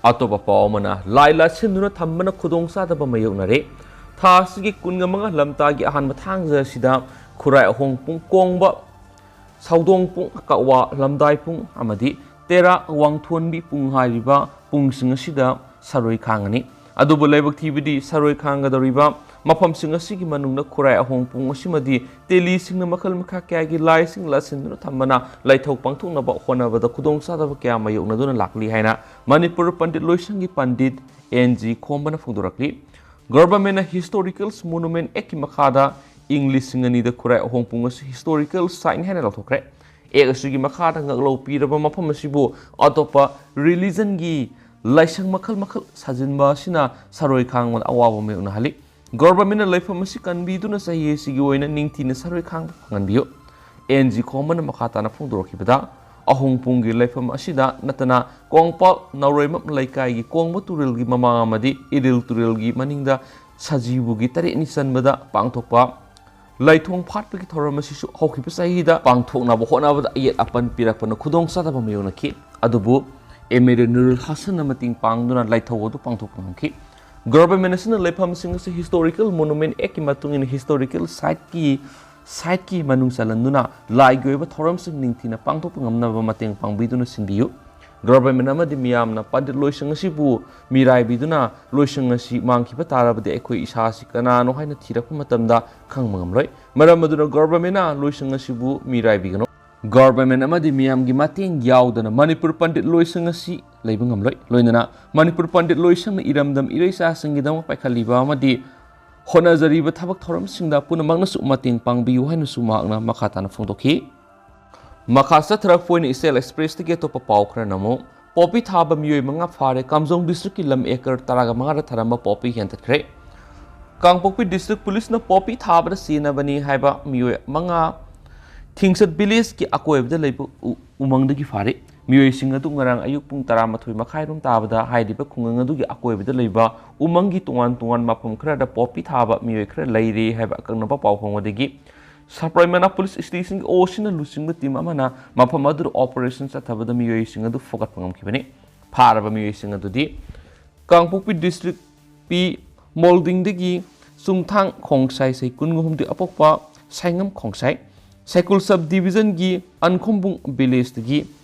ꯑꯇꯣꯞꯄ ꯄꯥꯎ ꯑꯃꯅ, ꯂꯥꯏ ꯂꯥꯠꯁꯤꯟꯗꯨꯅ ꯊꯝꯕꯅ ꯈꯨꯗꯣꯡꯆꯥꯗꯕ ꯃꯥꯌꯣꯛꯅꯔꯦ꯫ ꯊꯥ ꯑꯁꯤꯒꯤ ꯀꯨꯟꯒ ꯃꯉꯥ ꯂꯝꯇꯥꯒꯤ ꯑꯍꯥꯟꯕ ꯊꯥꯡꯖ ꯑꯁꯤꯗ ꯈꯨꯔꯥꯏ ꯑꯍꯣꯡ ꯄꯨꯡ ꯀꯣꯡꯕ, ꯁꯥꯎꯗꯣꯡ ꯄꯨꯡ, ꯀꯛꯋꯥ ꯂꯝꯗꯥꯏ ꯄꯨꯡ ꯑꯃꯗꯤ ꯇꯦꯔꯥ ꯋꯥꯡꯊꯣꯟꯕꯤ ꯄꯨꯡ ꯍꯥꯏꯔꯤꯕ ꯄꯨꯡꯁꯤꯡ ꯑꯁꯤꯗ ꯁꯔꯣꯏ ꯈꯥꯡꯒꯅꯤ꯫ ꯑꯗꯨꯕꯨ ꯂꯥꯏꯕꯛ ꯊꯤꯕꯗꯤ, ꯁꯔꯣꯏ ꯈꯥꯡꯒꯗꯧꯔꯤꯕ ꯃꯐꯝꯁꯤꯡ ꯑꯁꯤꯒꯤ ꯃꯅꯨꯡꯗ ꯈꯨꯔꯥꯏ ꯑꯍꯣꯡ ꯄꯨꯡ ꯑꯁꯤꯃꯗꯤ ꯇꯦꯂꯤꯁꯤꯡꯅ ꯃꯈꯜ ꯃꯈꯥ ꯀꯌꯥꯒꯤ ꯂꯥꯏꯁꯤꯡ ꯂꯥꯠꯁꯤꯟꯗꯨꯅ ꯊꯝꯕꯅ ꯂꯥꯏꯊꯧ ꯄꯥꯡꯊꯣꯛꯅꯕ ꯍꯣꯠꯅꯕꯗ ꯈꯨꯗꯣꯡꯆꯥꯗꯕ ꯀꯌꯥ ꯃꯥꯌꯣꯛꯅꯗꯨꯅ ꯂꯥꯛꯂꯤ ꯍꯥꯏꯅ ꯃꯅꯤꯄꯨꯔ ꯄꯟꯗꯤꯠ ꯂꯣꯏꯁꯪꯒꯤ ꯄꯟꯗꯤꯠ ꯑꯦꯟ ꯖꯤ ꯈꯣꯝꯕꯅ ꯐꯣꯡꯗꯣꯔꯛꯂꯤ꯫ ꯒꯚꯔꯟꯃꯦꯟꯠꯅ ꯍꯤꯁꯇꯣꯔꯤꯀꯦꯜꯁ ꯃꯣꯅꯨꯃꯦꯟꯠ ꯑꯦꯛꯀꯤ ꯃꯈꯥꯗ ꯏꯪ ꯂꯤꯁꯤꯡ ꯑꯅꯤꯗ ꯈꯨꯔꯥꯏ ꯑꯍꯣꯡ ꯄꯨꯡ ꯑꯁꯤ ꯍꯤꯁꯇꯣꯔꯤꯀꯦꯜ ꯁꯥꯏꯠ ꯍꯥꯏꯅ ꯂꯥꯎꯊꯣꯛꯈ꯭ꯔꯦ꯫ ꯑꯦꯛ ꯑꯁꯤꯒꯤ ꯃꯈꯥꯗ ꯉꯥꯛꯂꯧ ꯄꯤꯔꯕ ꯃꯐꯝ ꯑꯁꯤꯕꯨ ꯑꯇꯣꯞꯄ ꯔꯤꯂꯤꯖꯟꯒꯤ ꯂꯥꯏꯁꯪ ꯃꯈꯜ ꯃꯈꯜ ꯁꯥꯖꯤꯟꯕ ꯑꯁꯤꯅ ꯁꯔꯣꯏ ꯈꯥꯡꯕꯗ ꯑꯋꯥꯕ ꯃꯥꯌꯣꯛꯅꯍꯜꯂꯤ꯫ ꯒꯚꯔꯟꯃꯦꯟꯠꯅ ꯂꯩꯐꯝ ꯑꯁꯤ ꯀꯟꯕꯤꯗꯨꯅ ꯆꯍꯤ ꯑꯁꯤꯒꯤ ꯑꯣꯏꯅ ꯅꯤꯡꯊꯤꯅ ꯁꯔꯣꯏ ꯈꯥꯡꯕ ꯐꯪꯍꯟꯕꯤꯌꯨ꯫ ꯑꯦꯟ ꯖꯤ ꯈꯣꯝꯕꯅ ꯃꯈꯥ ꯇꯥꯅ ꯐꯣꯡꯗꯣꯔꯛꯈꯤꯕꯗ, ꯑꯍꯣꯡ ꯄꯨꯡꯒꯤ ꯂꯩꯐꯝ ꯑꯁꯤꯗ ꯅꯠꯇꯅ ꯀꯣꯡꯄꯥꯜ ꯅꯥꯎꯔꯩꯃꯝ ꯂꯩꯀꯥꯏꯒꯤ ꯀꯣꯡꯕ ꯇꯨꯔꯦꯜꯒꯤ ꯃꯃꯥꯡ ꯑꯃꯗꯤ ꯏꯔꯤꯜ ꯇꯨꯔꯦꯜꯒꯤ ꯃꯅꯤꯡꯗ ꯁꯖꯤꯕꯨꯒꯤ ꯇꯔꯦꯠꯅꯤ ꯆꯟꯕꯗ ꯄꯥꯡꯊꯣꯛꯄ ꯂꯥꯏꯊꯣꯡ ꯐꯥꯠꯄꯒꯤ ꯊꯧꯔꯝ ꯑꯁꯤꯁꯨ ꯍꯧꯈꯤꯕ ꯆꯍꯤꯗ ꯄꯥꯡꯊꯣꯛꯅꯕ ꯍꯣꯠꯅꯕꯗ ꯑꯌꯦꯠ ꯑꯄꯟ ꯄꯤꯔꯛꯄꯅ ꯈꯨꯗꯣꯡꯆꯥꯗꯕ ꯃꯥꯌꯣꯛꯅꯈꯤ꯫ ꯑꯗꯨꯕꯨ ꯑꯦꯝ ꯑꯦꯜ ꯑꯦ ꯅꯨꯔꯨꯜ ꯍꯥꯁꯟꯅ ꯃꯇꯦꯡ ꯄꯥꯡꯗꯨꯅ ꯂꯥꯏꯊꯧ ꯑꯗꯨ ꯄꯥꯡꯊꯣꯛꯄ ꯉꯝꯈꯤ꯫ ꯒꯚꯔꯟꯃꯦꯟꯠ ꯑꯁꯤꯅ ꯂꯩꯐꯝꯁꯤꯡ ꯑꯁꯤ ꯍꯤꯁꯇꯣꯔꯤꯀꯦꯜ ꯃꯣꯅꯨꯃꯦꯟꯠ ꯑꯦꯛꯀꯤ ꯃꯇꯨꯡ ꯏꯟꯅ ꯍꯤꯁꯇꯣꯔꯤꯀꯦꯜ ꯁꯥꯏꯠꯀꯤ, ꯁꯥꯏꯠꯀꯤ ꯃꯅꯨꯡ ꯆꯜꯍꯟꯗꯨꯅ ꯂꯥꯏꯒꯤ ꯑꯣꯏꯕ ꯊꯧꯔꯝꯁꯤꯡ ꯅꯤꯡꯊꯤꯅ ꯄꯥꯡꯊꯣꯛꯄ ꯉꯝꯅꯕ ꯃꯇꯦꯡ ꯄꯥꯡꯕꯤꯗꯨꯅ ꯁꯤꯟꯕꯤꯌꯨ꯫ ꯒꯚꯔꯟꯃꯦꯟꯠ ꯑꯃꯗꯤ ꯃꯤꯌꯥꯝꯅ ꯄꯟꯗꯤꯠ ꯂꯣꯏꯁꯪ ꯑꯁꯤꯕꯨ ꯃꯤꯔꯥꯏꯕꯤꯗꯨꯅ ꯂꯣꯏꯁꯪ ꯑꯁꯤ ꯃꯥꯡꯈꯤꯕ ꯇꯥꯔꯕꯗꯤ ꯑꯩꯈꯣꯏ ꯏꯁꯥ ꯑꯁꯤ ꯀꯅꯥꯅꯣ ꯍꯥꯏꯅ ꯊꯤꯔꯛꯄ ꯃꯇꯝꯗ ꯈꯪꯕ ꯉꯝꯂꯣꯏ꯫ ꯃꯔꯝ ꯑꯗꯨꯅ ꯒꯚꯔꯟꯃꯦꯟꯠꯅ ꯂꯣꯏꯁꯪ ꯑꯁꯤꯕꯨ ꯃꯤꯔꯥꯏꯕꯤꯒꯅꯨ꯫ ꯒꯚꯔꯟꯃꯦꯟꯠ ꯑꯃꯗꯤ ꯃꯤꯌꯥꯝꯒꯤ ꯃꯇꯦꯡ ꯌꯥꯎꯗꯅ ꯃꯅꯤꯄꯨꯔ ꯄꯟꯗꯤꯠ ꯂꯣꯏꯁꯪ ꯑꯁꯤ ꯂꯩꯕ ꯉꯝꯂꯣꯏ꯫ ꯂꯣꯏꯅꯅ ꯃꯅꯤꯄꯨꯔ ꯄꯟꯗꯤꯠ ꯂꯣꯏꯁꯪꯅ ꯏꯔꯝꯗꯝ ꯏꯔꯩꯆꯥꯁꯤꯡꯒꯤꯗꯃꯛ ꯄꯥꯏꯈꯠꯂꯤꯕ ꯑꯃꯗꯤ ꯍꯣꯠꯅꯖꯔꯤꯕ ꯊꯕꯛ ꯊꯧꯔꯝꯁꯤꯡꯗ ꯄꯨꯝꯅꯃꯛꯅꯁꯨ ꯃꯇꯦꯡ ꯄꯥꯡꯕꯤꯌꯨ ꯍꯥꯏꯅꯁꯨ ꯃꯍꯥꯛꯅ ꯃꯈꯥ ꯇꯥꯅ ꯐꯣꯡꯗꯣꯛꯈꯤ꯫ ꯃꯈꯥ ꯆꯠꯊꯔꯛꯄ ꯑꯣꯏꯅ ꯏꯆꯦꯜ ꯑꯦꯛꯁꯄ꯭ꯔꯦꯁꯇꯒꯤ ꯑꯇꯣꯞꯄ ꯄꯥꯎ ꯈꯔꯅ ꯑꯃꯨꯛ, ꯄꯣꯄꯤ ꯊꯥꯕ ꯃꯤꯑꯣꯏ ꯃꯉꯥ ꯐꯥꯔꯦ꯫ ꯀꯥꯝꯖꯣꯡ ꯗꯤꯁꯇ꯭ꯔꯤꯛꯀꯤ ꯂꯝ ꯑꯦꯀꯔ ꯇꯔꯥꯒ ꯃꯉꯥꯗ ꯊꯥꯔꯝꯕ ꯄꯣꯄꯤ ꯍꯦꯟꯊꯠꯈ꯭ꯔꯦ꯫ ꯀꯥꯡꯄꯣꯛꯄꯤ ꯗꯤꯁꯇ꯭ꯔꯤꯛ ꯄꯨꯂꯤꯁꯅ ꯄꯣꯄꯤ ꯊꯥꯕꯗ ꯁꯤꯖꯤꯟꯅꯕꯅꯤ ꯍꯥꯏꯕ ꯃꯤꯑꯣꯏ ꯃꯉꯥ ꯊꯤꯡꯁꯠ ꯚꯤꯂꯦꯖꯀꯤ ꯑꯀꯣꯏꯕꯗ ꯂꯩꯕ ꯎ-, ꯎꯃꯪꯗꯒꯤ ꯐꯥꯔꯦ꯫ ꯃꯤꯑꯣꯏꯁꯤꯡ ꯑꯗꯨ ꯉꯔꯥꯡ ꯑꯌꯨꯛ ꯄꯨꯡ ꯇꯔꯥꯃꯥꯊꯣꯏ ꯃꯈꯥꯏꯔꯣꯝ ꯇꯥꯕꯗ ꯍꯥꯏꯔꯤꯕ ꯈꯨꯡꯒꯪ ꯑꯗꯨꯒꯤ ꯑꯀꯣꯏꯕꯗ ꯂꯩꯕ ꯎꯃꯪꯒꯤ ꯇꯣꯉꯥꯟ ꯇꯣꯉꯥꯟ ꯃꯐꯝ ꯈꯔꯗ ꯄꯣꯄꯤ ꯊꯥꯕ ꯃꯤꯑꯣꯏ ꯈꯔ ꯂꯩꯔꯦ ꯍꯥꯏꯕ ꯑꯀꯛꯅꯕ ꯄꯥꯎ ꯐꯪꯕꯗꯒꯤ ꯁꯄ꯭ꯔꯥꯏꯃꯅꯥ ꯄꯨꯂꯤꯁ ꯁ꯭ꯇꯦꯁꯟꯒꯤ ꯑꯣꯁꯤꯅ ꯂꯨꯆꯤꯡꯕ ꯇꯤꯝ ꯑꯃꯅ ꯃꯐꯝ ꯑꯗꯨꯗ ꯑꯣꯄꯔꯦꯁꯟ ꯆꯠꯊꯕꯗ ꯃꯤꯑꯣꯏꯁꯤꯡ ꯑꯗꯨ ꯐꯒꯠꯄ ꯉꯝꯈꯤꯕꯅꯤ꯫ ꯐꯥꯔꯕ ꯃꯤꯑꯣꯏꯁꯤꯡ ꯑꯗꯨꯗꯤ ꯀꯥꯡꯄꯣꯛꯄꯤ ꯗꯤꯁꯇ꯭ꯔꯤꯛ ꯄꯤ ꯃꯣꯜꯗꯤꯡꯗꯒꯤ ꯆꯨꯡꯊꯥꯡ ꯈꯣꯡꯁꯥꯏ ꯆꯍꯤ ꯀꯨꯟꯒ ꯍꯨꯝꯗꯣꯏ ꯑꯄꯣꯛꯄ ꯁꯥꯏꯉꯝ ꯈꯣꯡꯁꯥꯏ, ꯁꯥꯏꯀꯨꯜ ꯁꯕ ꯗꯤꯕꯤꯖꯟꯒꯤ ꯑꯟꯈꯣꯝꯕꯨꯡ ꯚꯤꯂꯦꯖꯇꯒꯤ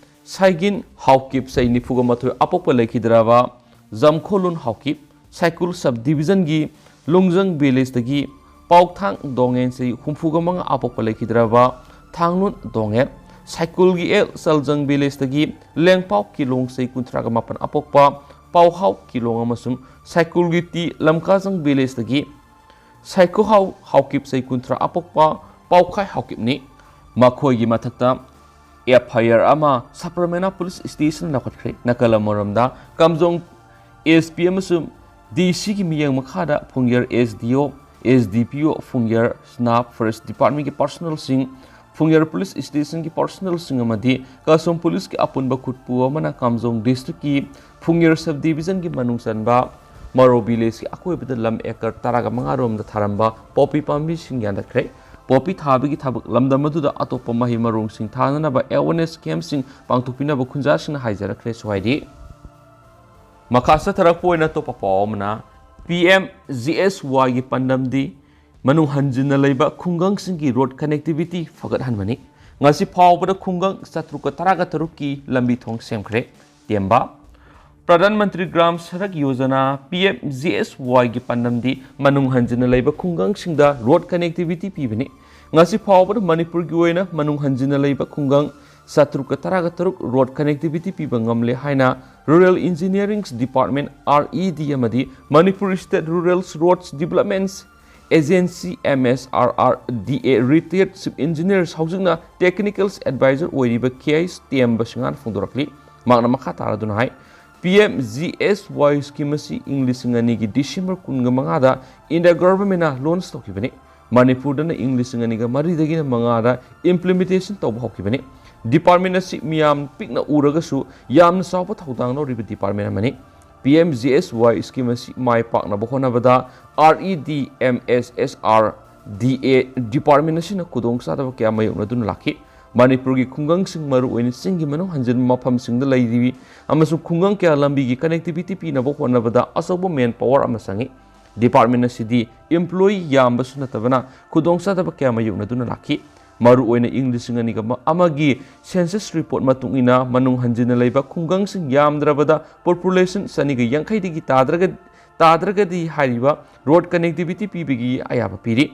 ꯁꯥꯏꯒꯤꯟ ꯍꯥꯎꯀꯤꯞ ꯆꯍꯤ ꯅꯤꯐꯨꯒ ꯃꯥꯊꯣꯏ ꯑꯄꯣꯛꯄ ꯂꯩꯈꯤꯗ꯭ꯔꯕ ꯖꯝꯈꯣꯂꯨꯟ ꯍꯥꯎꯀꯤꯞ, ꯁꯥꯏꯀꯨꯜ ꯁꯕ ꯗꯤꯕꯤꯖꯟꯒꯤ ꯂꯨꯡꯖꯪ ꯚꯤꯂꯦꯖꯇꯒꯤ ꯄꯥꯎꯊꯥꯡ ꯗꯣꯡꯉꯦꯟ ꯆꯍꯤ ꯍꯨꯝꯐꯨꯒ ꯃꯉꯥ ꯑꯄꯣꯛꯄ ꯂꯩꯈꯤꯗ꯭ꯔꯕ ꯊꯥꯡꯂꯨꯟ ꯗꯣꯡꯉꯦꯟ, ꯁꯥꯏꯀꯨꯜꯒꯤ ꯑꯦꯜ ꯆꯜꯖꯪ ꯚꯤꯂꯦꯖꯇꯒꯤ ꯂꯦꯡꯄꯥꯎ ꯀꯤꯂꯣꯡ ꯆꯍꯤ ꯀꯨꯟꯊ꯭ꯔꯥꯒ ꯃꯥꯄꯟ ꯑꯄꯣꯛꯄ ꯄꯥꯎꯍꯥꯎ ꯀꯤꯂꯣꯡ ꯑꯃꯁꯨꯡ ꯁꯥꯏꯀꯨꯜꯒꯤ ꯇꯤ ꯂꯝꯀꯥꯖꯪ ꯚꯤꯂꯦꯖꯇꯒꯤ ꯁꯥꯏꯀꯨꯍꯥꯎ ꯍꯥꯎꯀꯤꯞ ꯆꯍꯤ ꯀꯨꯟꯊ꯭ꯔꯥ ꯑꯄꯣꯛꯄ ꯄꯥꯎꯈꯥꯏ ꯍꯥꯎꯀꯤꯞꯅꯤ꯫ ꯃꯈꯣꯏꯒꯤ ꯃꯊꯛꯇ ꯑꯦꯐ ꯑꯥꯏ ꯑꯥꯔ ꯑꯃ ꯁꯄ꯭ꯔꯃꯦꯅꯥ ꯄꯨꯂꯤꯁ ꯁ꯭ꯇꯦꯁꯟ ꯂꯧꯈꯠꯈ꯭ꯔꯦ꯫ ꯅꯥꯀꯜ ꯑꯃꯔꯣꯝꯗ ꯀꯥꯝꯖꯣꯡ ꯑꯦꯁ ꯄꯤ ꯑꯃꯁꯨꯡ ꯗꯤ ꯁꯤꯒꯤ ꯃꯤꯠꯌꯦꯡ ꯃꯈꯥꯗ ꯐꯨꯡꯌꯔ ꯑꯦꯁ ꯗꯤ ꯑꯣ, ꯑꯦꯁ ꯗꯤ ꯄꯤ ꯑꯣ, ꯐꯨꯡꯌꯔ ꯁꯅꯥ ꯐꯣꯔꯦꯁ ꯗꯤꯄꯥꯔꯠꯃꯦꯟꯒꯤ ꯄꯥꯔꯁꯣꯅꯦꯜꯁꯤꯡ, ꯐꯨꯡꯌꯔ ꯄꯨꯂꯤꯁ ꯁ꯭ꯇꯦꯁꯟꯒꯤ ꯄꯥꯔꯁꯣꯅꯦꯜꯁꯤꯡ ꯑꯃꯗꯤ ꯀꯥꯁꯣꯝ ꯄꯨꯂꯤꯁꯀꯤ ꯑꯄꯨꯟꯕ ꯈꯨꯠꯄꯨ ꯑꯃꯅ ꯀꯥꯝꯖꯣꯡ ꯗꯤꯁꯇ꯭ꯔꯤꯛꯀꯤ ꯐꯨꯡꯌꯔ ꯁꯕ ꯗꯤꯕꯤꯖꯟꯒꯤ ꯃꯅꯨꯡ ꯆꯟꯕ ꯃꯔꯣ ꯚꯤꯂꯦꯖꯀꯤ ꯑꯀꯣꯏꯕꯗ ꯂꯝ ꯑꯦꯀꯔ ꯇꯔꯥꯒ ꯃꯉꯥ ꯔꯣꯝꯗ ꯊꯥꯔꯝꯕ ꯄꯣꯄꯤ ꯄꯥꯝꯕꯤꯁꯤꯡ ꯌꯥꯟꯊꯠꯈ꯭ꯔꯦ꯫ ꯄꯣꯄꯤ ꯊꯥꯕꯒꯤ ꯊꯕꯛ ꯂꯝꯗꯝ ꯑꯗꯨꯗ ꯑꯇꯣꯞꯄ ꯃꯍꯩ ꯃꯔꯣꯡꯁꯤꯡ ꯊꯥꯅꯅꯕ ꯑꯦꯋꯦꯔꯅꯦꯁ ꯀꯦꯝꯞꯁꯤꯡ ꯄꯥꯡꯊꯣꯛꯄꯤꯅꯕ ꯈꯨꯟꯖꯥꯁꯤꯡꯅ ꯍꯥꯏꯖꯔꯛꯈ꯭ꯔꯦ꯫ ꯁ꯭ꯋꯥꯏꯗꯤ ꯃꯈꯥ ꯆꯠꯊꯔꯛꯄ ꯑꯣꯏꯅ ꯑꯇꯣꯞꯄ ꯄꯥꯎ ꯑꯃꯅ, ꯄꯤ ꯑꯦꯝ ꯖꯤ ꯑꯦꯁ ꯋꯥꯏꯒꯤ ꯄꯥꯟꯗꯝꯗꯤ ꯃꯅꯨꯡ ꯍꯟꯖꯤꯟꯅ ꯂꯩꯕ ꯈꯨꯡꯒꯪꯁꯤꯡꯒꯤ ꯔꯣꯗ ꯀꯅꯦꯛꯇꯤꯚꯤꯇꯤ ꯐꯒꯠꯍꯟꯕꯅꯤ꯫ ꯉꯁꯤ ꯐꯥꯎꯕꯗ ꯈꯨꯡꯒꯪ ꯆꯥꯇ꯭ꯔꯨꯛꯀ ꯇꯔꯥꯒ ꯇꯔꯨꯛꯀꯤ ꯂꯝꯕꯤ ꯊꯣꯡ ꯁꯦꯝꯈ꯭ꯔꯦ꯫ ꯇꯦꯝꯕ꯫ Pradhan Mantri Gram Sadak Yojana, P M G S ꯋꯥꯏꯒꯤ ꯄꯥꯟꯗꯝꯗꯤ ꯃꯅꯨꯡ ꯍꯟꯖꯤꯟꯅ ꯂꯩꯕ ꯈꯨꯡꯒꯪꯁꯤꯡꯗ ꯔꯣꯗ ꯀꯅꯦꯛꯇꯤꯚꯤꯇꯤ ꯄꯤꯕꯅꯤ꯫ ꯉꯁꯤ ꯐꯥꯎꯕꯗ ꯃꯅꯤꯄꯨꯔꯒꯤ ꯑꯣꯏꯅ ꯃꯅꯨꯡ ꯍꯟꯖꯤꯟꯅ ꯂꯩꯕ ꯈꯨꯡꯒꯪ ꯆꯥꯇ꯭ꯔꯨꯛꯀ ꯇꯔꯥꯒ ꯇꯔꯨꯛ ꯔꯣꯗ ꯀꯅꯦꯛꯇꯤꯚꯤꯇꯤ ꯄꯤꯕ ꯉꯝꯂꯦ ꯍꯥꯏꯅ ꯔꯨꯔꯦꯜ ꯏꯟꯖꯤꯅꯤꯌꯥꯔꯤꯡ ꯗꯤꯄꯥꯔꯠꯃꯦꯟ, RED, ꯑꯃꯗꯤ Manipur state rural roads developments agency, MSRRDA, retired chief engineer, ꯍꯧꯖꯤꯛꯅ ꯇꯦꯛꯅꯤꯀꯦꯜ ꯑꯦꯗꯚꯥꯏꯖꯔ ꯑꯣꯏꯔꯤꯕ ꯀꯦ ꯑꯩꯆ ꯇꯦꯝꯕꯁꯤꯡꯍꯥꯅ ꯐꯣꯡꯗꯣꯔꯛꯂꯤ꯫ ꯃꯍꯥꯛꯅ ꯃꯈꯥ ꯇꯥꯔꯗꯨꯅ ꯍꯥꯏ, P M G S Y scheme ꯑꯁꯤ ꯏꯪ ꯂꯤꯁꯤꯡ ꯑꯅꯤꯒꯤ ꯗꯤꯁꯦꯝꯕꯔ ꯀꯨꯟꯒ ꯃꯉꯥꯗ ꯏꯟꯗꯤꯌꯥ ꯒꯚꯔꯟꯃꯦꯟꯠꯅ ꯂꯣꯟꯆ ꯇꯧꯈꯤꯕꯅꯤ꯫ ꯃꯅꯤꯄꯨꯔꯗꯅ ꯏꯪ ꯂꯤꯁꯤꯡ ꯑꯅꯤꯒ ꯃꯔꯤꯗꯒꯤꯅ ꯃꯉꯥꯗ ꯏꯝꯄ꯭ꯂꯤꯃꯦꯟꯇꯦꯁꯟ ꯇꯧꯕ ꯍꯧꯈꯤꯕꯅꯤ꯫ ꯗꯤꯄꯥꯔꯠꯃꯦꯟ ꯑꯁꯤ ꯃꯤꯌꯥꯝ ꯄꯤꯛꯅ ꯎꯔꯒꯁꯨ ꯌꯥꯝꯅ ꯆꯥꯎꯕ ꯊꯧꯗꯥꯡ ꯂꯧꯔꯤꯕ ꯗꯤꯄꯥꯔꯠꯃꯦꯟ ꯑꯃꯅꯤ꯫ ꯄꯤ M G S Y scheme ꯑꯁꯤ ꯃꯥꯏ ꯄꯥꯛꯅꯕ ꯍꯣꯠꯅꯕꯗ RED, MSRRDA ꯗꯤꯄꯥꯔꯠꯃꯦꯟ ꯑꯁꯤꯅ ꯈꯨꯗꯣꯡꯆꯥꯗꯕ ꯀꯌꯥ ꯃꯥꯌꯣꯛꯅꯗꯨꯅ ꯂꯥꯛꯈꯤ꯫ ꯃꯅꯤꯄꯨꯔꯒꯤ ꯈꯨꯡꯒꯪꯁꯤꯡ, ꯃꯔꯨꯑꯣꯏꯅ ꯆꯤꯡꯒꯤ ꯃꯅꯨꯡ ꯍꯟꯖꯤꯟꯕ ꯃꯐꯝꯁꯤꯡꯗ ꯂꯩꯔꯤ ꯑꯃꯁꯨꯡ ꯈꯨꯡꯒꯪ ꯀꯌꯥ ꯂꯝꯕꯤꯒꯤ ꯀꯅꯦꯛꯇꯤꯚꯤꯇꯤ ꯄꯤꯅꯕ ꯍꯣꯠꯅꯕꯗ ꯑꯆꯧꯕ ꯃꯦꯟ ꯄꯥꯋꯔ ꯑꯃ ꯆꯪꯏ꯫ ꯗꯤꯄꯥꯔꯠꯃꯦꯟ ꯑꯁꯤꯗꯤ ꯏꯝꯄ꯭ꯂꯣꯌꯤ ꯌꯥꯝꯕꯁꯨ ꯅꯠꯇꯕꯅ ꯈꯨꯗꯣꯡꯆꯥꯗꯕ ꯀꯌꯥ ꯃꯥꯌꯣꯛꯅꯗꯨꯅ ꯂꯥꯛꯈꯤ꯫ ꯃꯔꯨꯑꯣꯏꯅ ꯏꯪ ꯂꯤꯁꯤꯡ ꯑꯅꯤꯒ ꯑꯃꯒꯤ ꯁꯦꯟꯁꯁ ꯔꯤꯄꯣꯔꯠ ꯃꯇꯨꯡ ꯏꯟꯅ, ꯃꯅꯨꯡ ꯍꯟꯖꯤꯟꯅ ꯂꯩꯕ ꯈꯨꯡꯒꯪꯁꯤꯡ, ꯌꯥꯝꯗ꯭ꯔꯕꯗ ꯄꯣꯄꯨꯂꯦꯁꯟ ꯆꯅꯤꯒ ꯌꯥꯡꯈꯩꯗꯒꯤ ꯇꯥꯗ꯭ꯔꯒ-, ꯇꯥꯗ꯭ꯔꯒꯗꯤ ꯍꯥꯏꯔꯤꯕ ꯔꯣꯗ ꯀꯅꯦꯛꯇꯤꯚꯤꯇꯤ ꯄꯤꯕꯒꯤ ꯑꯌꯥꯕ ꯄꯤꯔꯤ꯫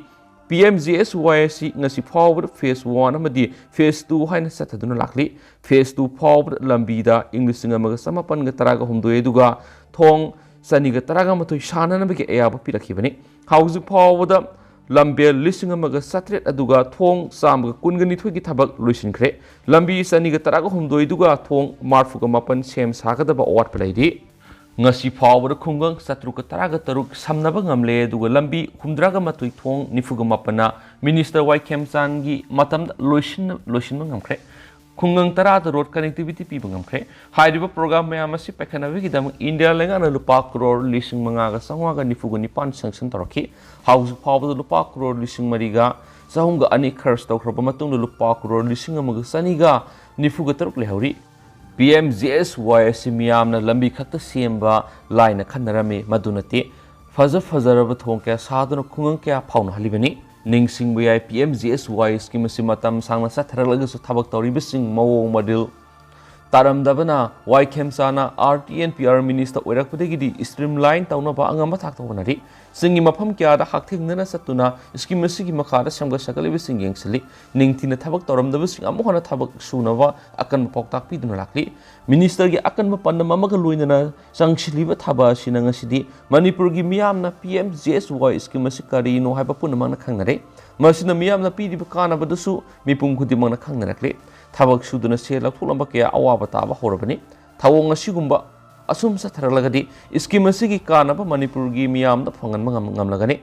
ꯄꯤ ꯑꯦꯝ ꯖꯤ ꯑꯦꯁ ꯋꯥꯏ ꯑꯁꯤ ꯉꯁꯤ ꯐꯥꯎꯕꯗ ꯐꯦꯖ ꯋꯥꯟ ꯑꯃꯗꯤ ꯐꯦꯖ ꯇꯨ ꯍꯥꯏꯅ ꯆꯠꯊꯗꯨꯅ ꯂꯥꯛꯂꯤ꯫ ꯐꯦꯖ ꯇꯨ ꯐꯥꯎꯕꯗ ꯂꯝꯕꯤꯗ ꯏꯪ ꯂꯤꯁꯤꯡ ꯑꯃꯒ ꯆꯃꯥꯄꯟꯒ ꯇꯔꯥꯒ ꯍꯨꯝꯗꯣꯏ ꯑꯗꯨꯒ ꯊꯣꯡ ꯆꯅꯤꯒ ꯇꯔꯥꯒ ꯃꯥꯊꯣꯏ ꯁꯥꯟꯅꯅꯕꯒꯤ ꯑꯌꯥꯕ ꯄꯤꯔꯛꯈꯤꯕꯅꯤ꯫ ꯍꯧꯖꯤꯛ ꯐꯥꯎꯕꯗ ꯂꯝꯕꯦꯜ ꯂꯤꯁꯤꯡ ꯑꯃꯒ ꯆꯥꯇ꯭ꯔꯦꯠ ꯑꯗꯨꯒ ꯊꯣꯡ ꯆꯥꯝꯃꯒ ꯀꯨꯟꯒ ꯅꯤꯊꯣꯏꯒꯤ ꯊꯕꯛ ꯂꯣꯏꯁꯤꯟꯈ꯭ꯔꯦ꯫ ꯂꯝꯕꯤ ꯆꯅꯤꯒ ꯇꯔꯥꯒ ꯍꯨꯝꯗꯣꯏꯗꯨꯒ ꯊꯣꯡ ꯃꯔꯤꯐꯨꯒ ꯃꯥꯄꯟ ꯁꯦꯝ ꯁꯥꯒꯗꯕ ꯑꯋꯥꯠꯄ ꯂꯩꯔꯤ꯫ ꯉꯁꯤ ꯐꯥꯎꯕꯗ ꯈꯨꯡꯒꯪ ꯆꯥꯇ꯭ꯔꯨꯛꯀ ꯇꯔꯥꯒ ꯇꯔꯨꯛ ꯁꯝꯅꯕ ꯉꯝꯂꯦ, ꯑꯗꯨꯒ ꯂꯝꯕꯤ ꯍꯨꯝꯗ꯭ꯔꯥꯒ ꯃꯥꯊꯣꯏ, ꯊꯣꯡ ꯅꯤꯐꯨꯒ ꯃꯥꯄꯟꯅ ꯃꯤꯅꯤꯁꯇꯔ ꯋꯥꯏ ꯈꯦꯝꯆꯥꯟꯒꯤ ꯃꯇꯝꯗ ꯂꯣꯏꯁꯤꯟ-, ꯂꯣꯏꯁꯤꯟꯕ ꯉꯝꯈ꯭ꯔꯦ꯫ ꯈꯨꯡꯒꯪ ꯇꯔꯥꯗ ꯔꯣꯗ ꯀꯅꯦꯛꯇꯤꯚꯤꯇꯤ ꯄꯤꯕ ꯉꯝꯈ꯭ꯔꯦ꯫ ꯍꯥꯏꯔꯤꯕ ꯄ꯭ꯔꯣꯒ꯭ꯔꯥꯝ ꯃꯌꯥꯝ ꯑꯁꯤ ꯄꯥꯏꯈꯠꯅꯕꯒꯤꯗꯃꯛ ꯏꯟꯗꯤꯌꯥ ꯂꯩꯉꯥꯛꯅ ꯂꯨꯄꯥ ꯀ꯭ꯔꯣꯔ ꯂꯤꯁꯤꯡ ꯃꯉꯥꯒ ꯆꯥꯝꯃꯉꯥꯒ ꯅꯤꯐꯨꯒ ꯅꯤꯄꯥꯟ ꯁꯦꯡꯁꯟ ꯇꯧꯔꯛꯈꯤ꯫ ꯍꯧꯖꯤꯛ ꯐꯥꯎꯕꯗ ꯂꯨꯄꯥ ꯀ꯭ꯔꯣꯔ ꯂꯤꯁꯤꯡ ꯃꯔꯤꯒ ꯆꯍꯨꯝꯒ ꯑꯅꯤ ꯈꯔꯆ ꯇꯧꯈ꯭ꯔꯕ ꯃꯇꯨꯡꯗ ꯂꯨꯄꯥ ꯀ꯭ꯔꯣꯔ ꯂꯤꯁꯤꯡ ꯑꯃꯒ ꯆꯅꯤꯒ ꯅꯤꯐꯨꯒ ꯇꯔꯨꯛ ꯂꯩꯍꯧꯔꯤ꯫ ꯄꯤ ꯑꯦꯝ ꯖꯤ ꯑꯦꯁ ꯋꯥꯏ ꯑꯁꯤ ꯃꯤꯌꯥꯝꯅ ꯂꯝꯕꯤ ꯈꯛꯇ ꯁꯦꯝꯕ ꯂꯥꯏꯅ ꯈꯟꯅꯔꯝꯃꯤ꯫ ꯃꯗꯨ ꯅꯠꯇꯦ, ꯐꯖ ꯐꯖꯔꯕ ꯊꯣꯡ ꯀꯌꯥ ꯁꯥꯗꯨꯅ ꯈꯨꯡꯒꯪ ꯀꯌꯥ ꯐꯥꯎꯅꯍꯜꯂꯤꯕꯅꯤ꯫ ꯅꯤꯡꯁꯤꯡꯕ ꯌꯥꯏ, P M G S Y scheme ꯑꯁꯤ ꯃꯇꯝ ꯁꯥꯡꯅ ꯆꯠꯊꯔꯛꯂꯒꯁꯨ ꯊꯕꯛ ꯇꯧꯔꯤꯕꯁꯤꯡ ꯃꯑꯣꯡ ꯃꯔꯤꯜ ꯇꯥꯔꯝꯗꯕꯅ ꯋꯥꯏ ꯈꯦꯝꯆꯥꯅ R D and P R minister ꯑꯣꯏꯔꯛꯄꯗꯒꯤꯗꯤ ꯁ꯭ꯇ꯭ꯔꯤꯝꯂꯥꯏꯟ ꯇꯧꯅꯕ ꯑꯉꯝꯕ ꯊꯥꯛꯇ ꯍꯣꯠꯅꯔꯤ꯫ ꯆꯤꯡꯒꯤ ꯃꯐꯝ ꯀꯌꯥꯗ ꯍꯛꯊꯦꯡꯅꯅ ꯆꯠꯇꯨꯅ ꯁ꯭ꯀꯤꯝ ꯑꯁꯤꯒꯤ ꯃꯈꯥꯗ ꯁꯦꯝꯒꯠ ꯁꯥꯒꯠꯂꯤꯕꯁꯤꯡ ꯌꯦꯡꯁꯤꯜꯂꯤ꯫ ꯅꯤꯡꯊꯤꯅ ꯊꯕꯛ ꯇꯧꯔꯝꯗꯕꯁꯤꯡ ꯑꯃꯨꯛ ꯍꯟꯅ ꯊꯕꯛ ꯁꯨꯅꯕ ꯑꯀꯟꯕ ꯄꯥꯎꯇꯥꯛ ꯄꯤꯗꯨꯅ ꯂꯥꯛꯂꯤ꯫ ꯃꯤꯅꯤꯁꯇꯔꯒꯤ ꯑꯀꯟꯕ ꯄꯥꯟꯗꯝ ꯑꯃꯒ ꯂꯣꯏꯅꯅ ꯆꯪꯁꯤꯜꯂꯤꯕ ꯊꯥꯕ ꯑꯁꯤꯅ ꯉꯁꯤꯗꯤ ꯃꯅꯤꯄꯨꯔꯒꯤ ꯃꯤꯌꯥꯝꯅ ꯄꯤ M G S Y scheme ꯑꯁꯤ ꯀꯔꯤꯅꯣ ꯍꯥꯏꯕ ꯄꯨꯝꯅꯃꯛꯅ ꯈꯪꯅꯔꯦ꯫ ꯃꯁꯤꯅ ꯃꯤꯌꯥꯝꯅ ꯄꯤꯔꯤꯕ ꯀꯥꯟꯅꯕꯗꯨꯁꯨ ꯃꯤꯄꯨꯝ ꯈꯨꯗꯤꯡꯃꯛꯅ ꯈꯪꯅꯔꯛꯂꯤ꯫ ꯊꯕꯛ ꯁꯨꯗꯨꯅ ꯁꯦꯜ ꯂꯧꯊꯣꯛꯂꯝꯕ ꯀꯌꯥ ꯑꯋꯥꯕ ꯇꯥꯕ ꯍꯧꯔꯕꯅꯤ꯫ ꯊꯧꯑꯣꯡ ꯑꯁꯤꯒꯨꯝꯕ ꯑꯁꯨꯝ ꯆꯠꯊꯔꯛꯂꯒꯗꯤ ꯁ꯭ꯀꯤꯝ ꯑꯁꯤꯒꯤ ꯀꯥꯟꯅꯕ ꯃꯅꯤꯄꯨꯔꯒꯤ ꯃꯤꯌꯥꯝꯗ ꯐꯪꯍꯟꯕ ꯉꯝ-, ꯉꯝꯂꯒꯅꯤ꯫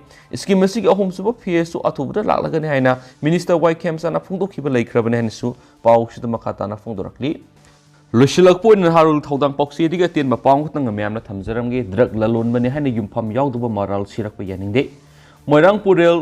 ꯁ꯭ꯀꯤꯝ ꯑꯁꯤꯒꯤ ꯑꯍꯨꯝꯁꯨꯕ ꯐꯦꯖꯁꯨ ꯑꯊꯨꯕꯗ ꯂꯥꯛꯂꯒꯅꯤ ꯍꯥꯏꯅ ꯃꯤꯅꯤꯁꯇꯔ ꯋꯥꯏ ꯈꯦꯝꯆꯥꯅ ꯐꯣꯡꯗꯣꯛꯈꯤꯕ ꯂꯩꯈ꯭ꯔꯕꯅꯤ ꯍꯥꯏꯅꯁꯨ ꯄꯥꯎꯁꯤꯗ ꯃꯈꯥ ꯇꯥꯅ ꯐꯣꯡꯗꯣꯔꯛꯂꯤ꯫ ꯂꯣꯏꯁꯤꯜꯂꯛꯄ ꯑꯣꯏꯅ ꯅꯍꯥꯔꯣꯜ ꯊꯧꯗꯥꯡ ꯄꯥꯎꯆꯦꯗꯒꯤ ꯑꯇꯦꯟꯕ ꯄꯥꯎ ꯈꯛꯇꯪ ꯃꯌꯥꯝꯅ ꯊꯝꯖꯔꯝꯒꯦ꯫ ꯗ꯭ꯔꯒ ꯂꯂꯣꯟꯕꯅꯤ ꯍꯥꯏꯅ ꯌꯨꯝꯐꯝ ꯌꯥꯎꯗꯕ ꯃꯔꯥꯜ ꯁꯤꯔꯛꯄ ꯌꯥꯅꯤꯡꯗꯦ꯫ ꯃꯣꯏꯔꯥꯡ ꯄꯨꯔꯦꯜ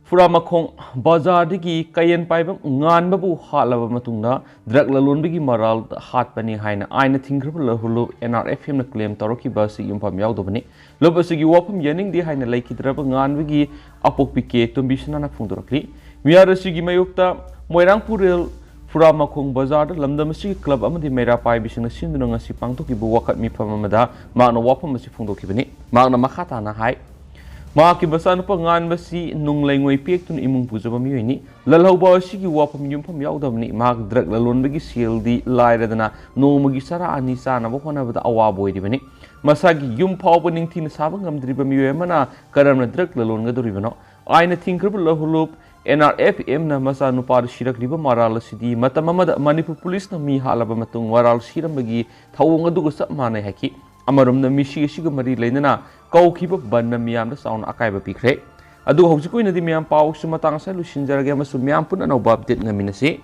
ꯐꯨꯔꯥꯃꯈꯣꯡ ꯕꯖꯥꯔꯗꯒꯤ ꯀꯌꯦꯟ ꯄꯥꯏꯕ ꯉꯥꯟꯕꯕꯨ ꯍꯥꯠꯂꯕ ꯃꯇꯨꯡꯗ ꯗ꯭ꯔꯒ ꯂꯂꯣꯟꯕꯒꯤ ꯃꯔꯥꯜ ꯍꯥꯠꯄꯅꯤ ꯍꯥꯏꯅ ꯑꯥꯏꯟꯅ ꯊꯤꯡꯈ꯭ꯔꯕ ꯂꯨꯞ ꯑꯦꯟ ꯑꯥꯔ ꯑꯦꯐ ꯑꯦꯝꯅ ꯀ꯭ꯂꯦꯝ ꯇꯧꯔꯛꯈꯤꯕ ꯑꯁꯤ ꯌꯨꯝꯐꯝ ꯌꯥꯎꯗꯕꯅꯤ꯫ ꯂꯨꯞ ꯑꯁꯤꯒꯤ ꯋꯥꯐꯝ ꯌꯥꯅꯤꯡꯗꯦ ꯍꯥꯏꯅ ꯂꯩꯈꯤꯗ꯭ꯔꯕ ꯉꯥꯟꯕꯒꯤ ꯑꯄꯣꯛꯄꯤ ꯀꯦ ꯇꯣꯝꯕꯤꯁꯅꯥꯅ ꯐꯣꯡꯗꯣꯔꯛꯂꯤ꯫ ꯃꯤꯍꯥꯠ ꯑꯁꯤꯒꯤ ꯃꯥꯌꯣꯛꯇ ꯃꯣꯏꯔꯥꯡ ꯄꯨꯔꯦꯜ ꯐꯨꯔꯥꯃꯈꯣꯡ ꯕꯖꯥꯔꯗ ꯂꯝꯗꯝ ꯑꯁꯤꯒꯤ ꯀ꯭ꯂꯕ ꯑꯃꯗꯤ ꯃꯩꯔꯥ ꯄꯥꯏꯕꯤꯁꯤꯡꯅ ꯁꯤꯟꯗꯨꯅ ꯉꯁꯤ ꯄꯥꯡꯊꯣꯛꯈꯤꯕ ꯋꯥꯀꯠ ꯃꯤꯐꯝ ꯑꯃꯗ ꯃꯍꯥꯛꯅ ꯋꯥꯐꯝ ꯑꯁꯤ ꯐꯣꯡꯗꯣꯛꯈꯤꯕꯅꯤ꯫ ꯃꯍꯥꯛꯅ ꯃꯈꯥ ꯇꯥꯅ ꯍꯥꯏ, ꯃꯍꯥꯛꯀꯤ ꯃꯆꯥꯅꯨꯄꯥ ꯉꯥꯟꯕꯁꯤ ꯅꯨꯡ ꯂꯩꯉꯣꯏ ꯄꯦꯛꯇꯨꯅ ꯏꯃꯨꯡ ꯄꯨꯖꯕ ꯃꯤꯑꯣꯏꯅꯤ꯫ ꯂꯜꯍꯧꯕ ꯑꯁꯤꯒꯤ ꯋꯥꯐꯝ ꯌꯨꯝꯐꯝ ꯌꯥꯎꯗꯕꯅꯤ꯫ ꯃꯍꯥꯛ ꯗ꯭ꯔꯒ ꯂꯂꯣꯟꯕꯒꯤ ꯁꯦꯜꯗꯤ ꯂꯥꯏꯔꯗꯅ ꯅꯣꯡꯃꯒꯤ ꯆꯔꯥ ꯑꯅꯤ ꯆꯥꯅꯕ ꯍꯣꯠꯅꯕꯗ ꯑꯋꯥꯕ ꯑꯣꯏꯔꯤꯕꯅꯤ꯫ ꯃꯁꯥꯒꯤ ꯌꯨꯝ ꯐꯥꯎꯕ ꯅꯤꯡꯊꯤꯅ ꯁꯥꯕ ꯉꯝꯗ꯭ꯔꯤꯕ ꯃꯤꯑꯣꯏ ꯑꯃꯅ ꯀꯔꯝꯅ ꯗ꯭ꯔꯒ ꯂꯂꯣꯟꯒꯗꯧꯔꯤꯕꯅꯣ? ꯑꯥꯏꯟꯅ ꯊꯤꯡꯈ꯭ꯔꯕ ꯂꯨꯞ ꯑꯦꯟ ꯑꯥꯔ ꯑꯦꯐ ꯑꯦꯝꯅ ꯃꯆꯥꯅꯨꯄꯥꯗꯨ ꯁꯤꯔꯛꯂꯤꯕ ꯃꯔꯥꯜ ꯑꯁꯤꯗꯤ ꯃꯇꯝ ꯑꯃꯗ ꯃꯅꯤꯄꯨꯔ ꯄꯨꯂꯤꯁꯅ ꯃꯤ ꯍꯥꯠꯂꯕ ꯃꯇꯨꯡ ꯃꯔꯥꯜ ꯁꯤꯔꯝꯕꯒꯤ ꯊꯧꯑꯣꯡ ꯑꯗꯨꯒ ꯆꯞ ꯃꯥꯟꯅꯩ ꯍꯥꯏꯈꯤ꯫ ꯑꯃꯔꯣꯝꯗ ꯃꯤꯁꯤ ꯑꯁꯤꯒ ꯃꯔꯤ ꯂꯩꯅꯅ ꯀꯧꯈꯤꯕ ꯕꯟꯅ ꯃꯤꯌꯥꯝꯗ ꯆꯥꯎꯅ ꯑꯀꯥꯏꯕ ꯄꯤꯈ꯭ꯔꯦ꯫ ꯑꯗꯨꯒ ꯍꯧꯖꯤꯛꯀꯤ ꯑꯣꯏꯅꯗꯤ ꯃꯌꯥꯝ ꯄꯥꯎꯁꯨ ꯃꯇꯥꯡ ꯑꯁꯤꯗ ꯂꯣꯏꯁꯤꯟꯖꯔꯒꯦ ꯑꯃꯁꯨꯡ ꯃꯌꯥꯝ ꯄꯨꯟꯅ ꯑꯅꯧꯕ ꯑꯞꯗꯦꯠ ꯉꯥꯏꯃꯤꯟꯅꯁꯤ꯫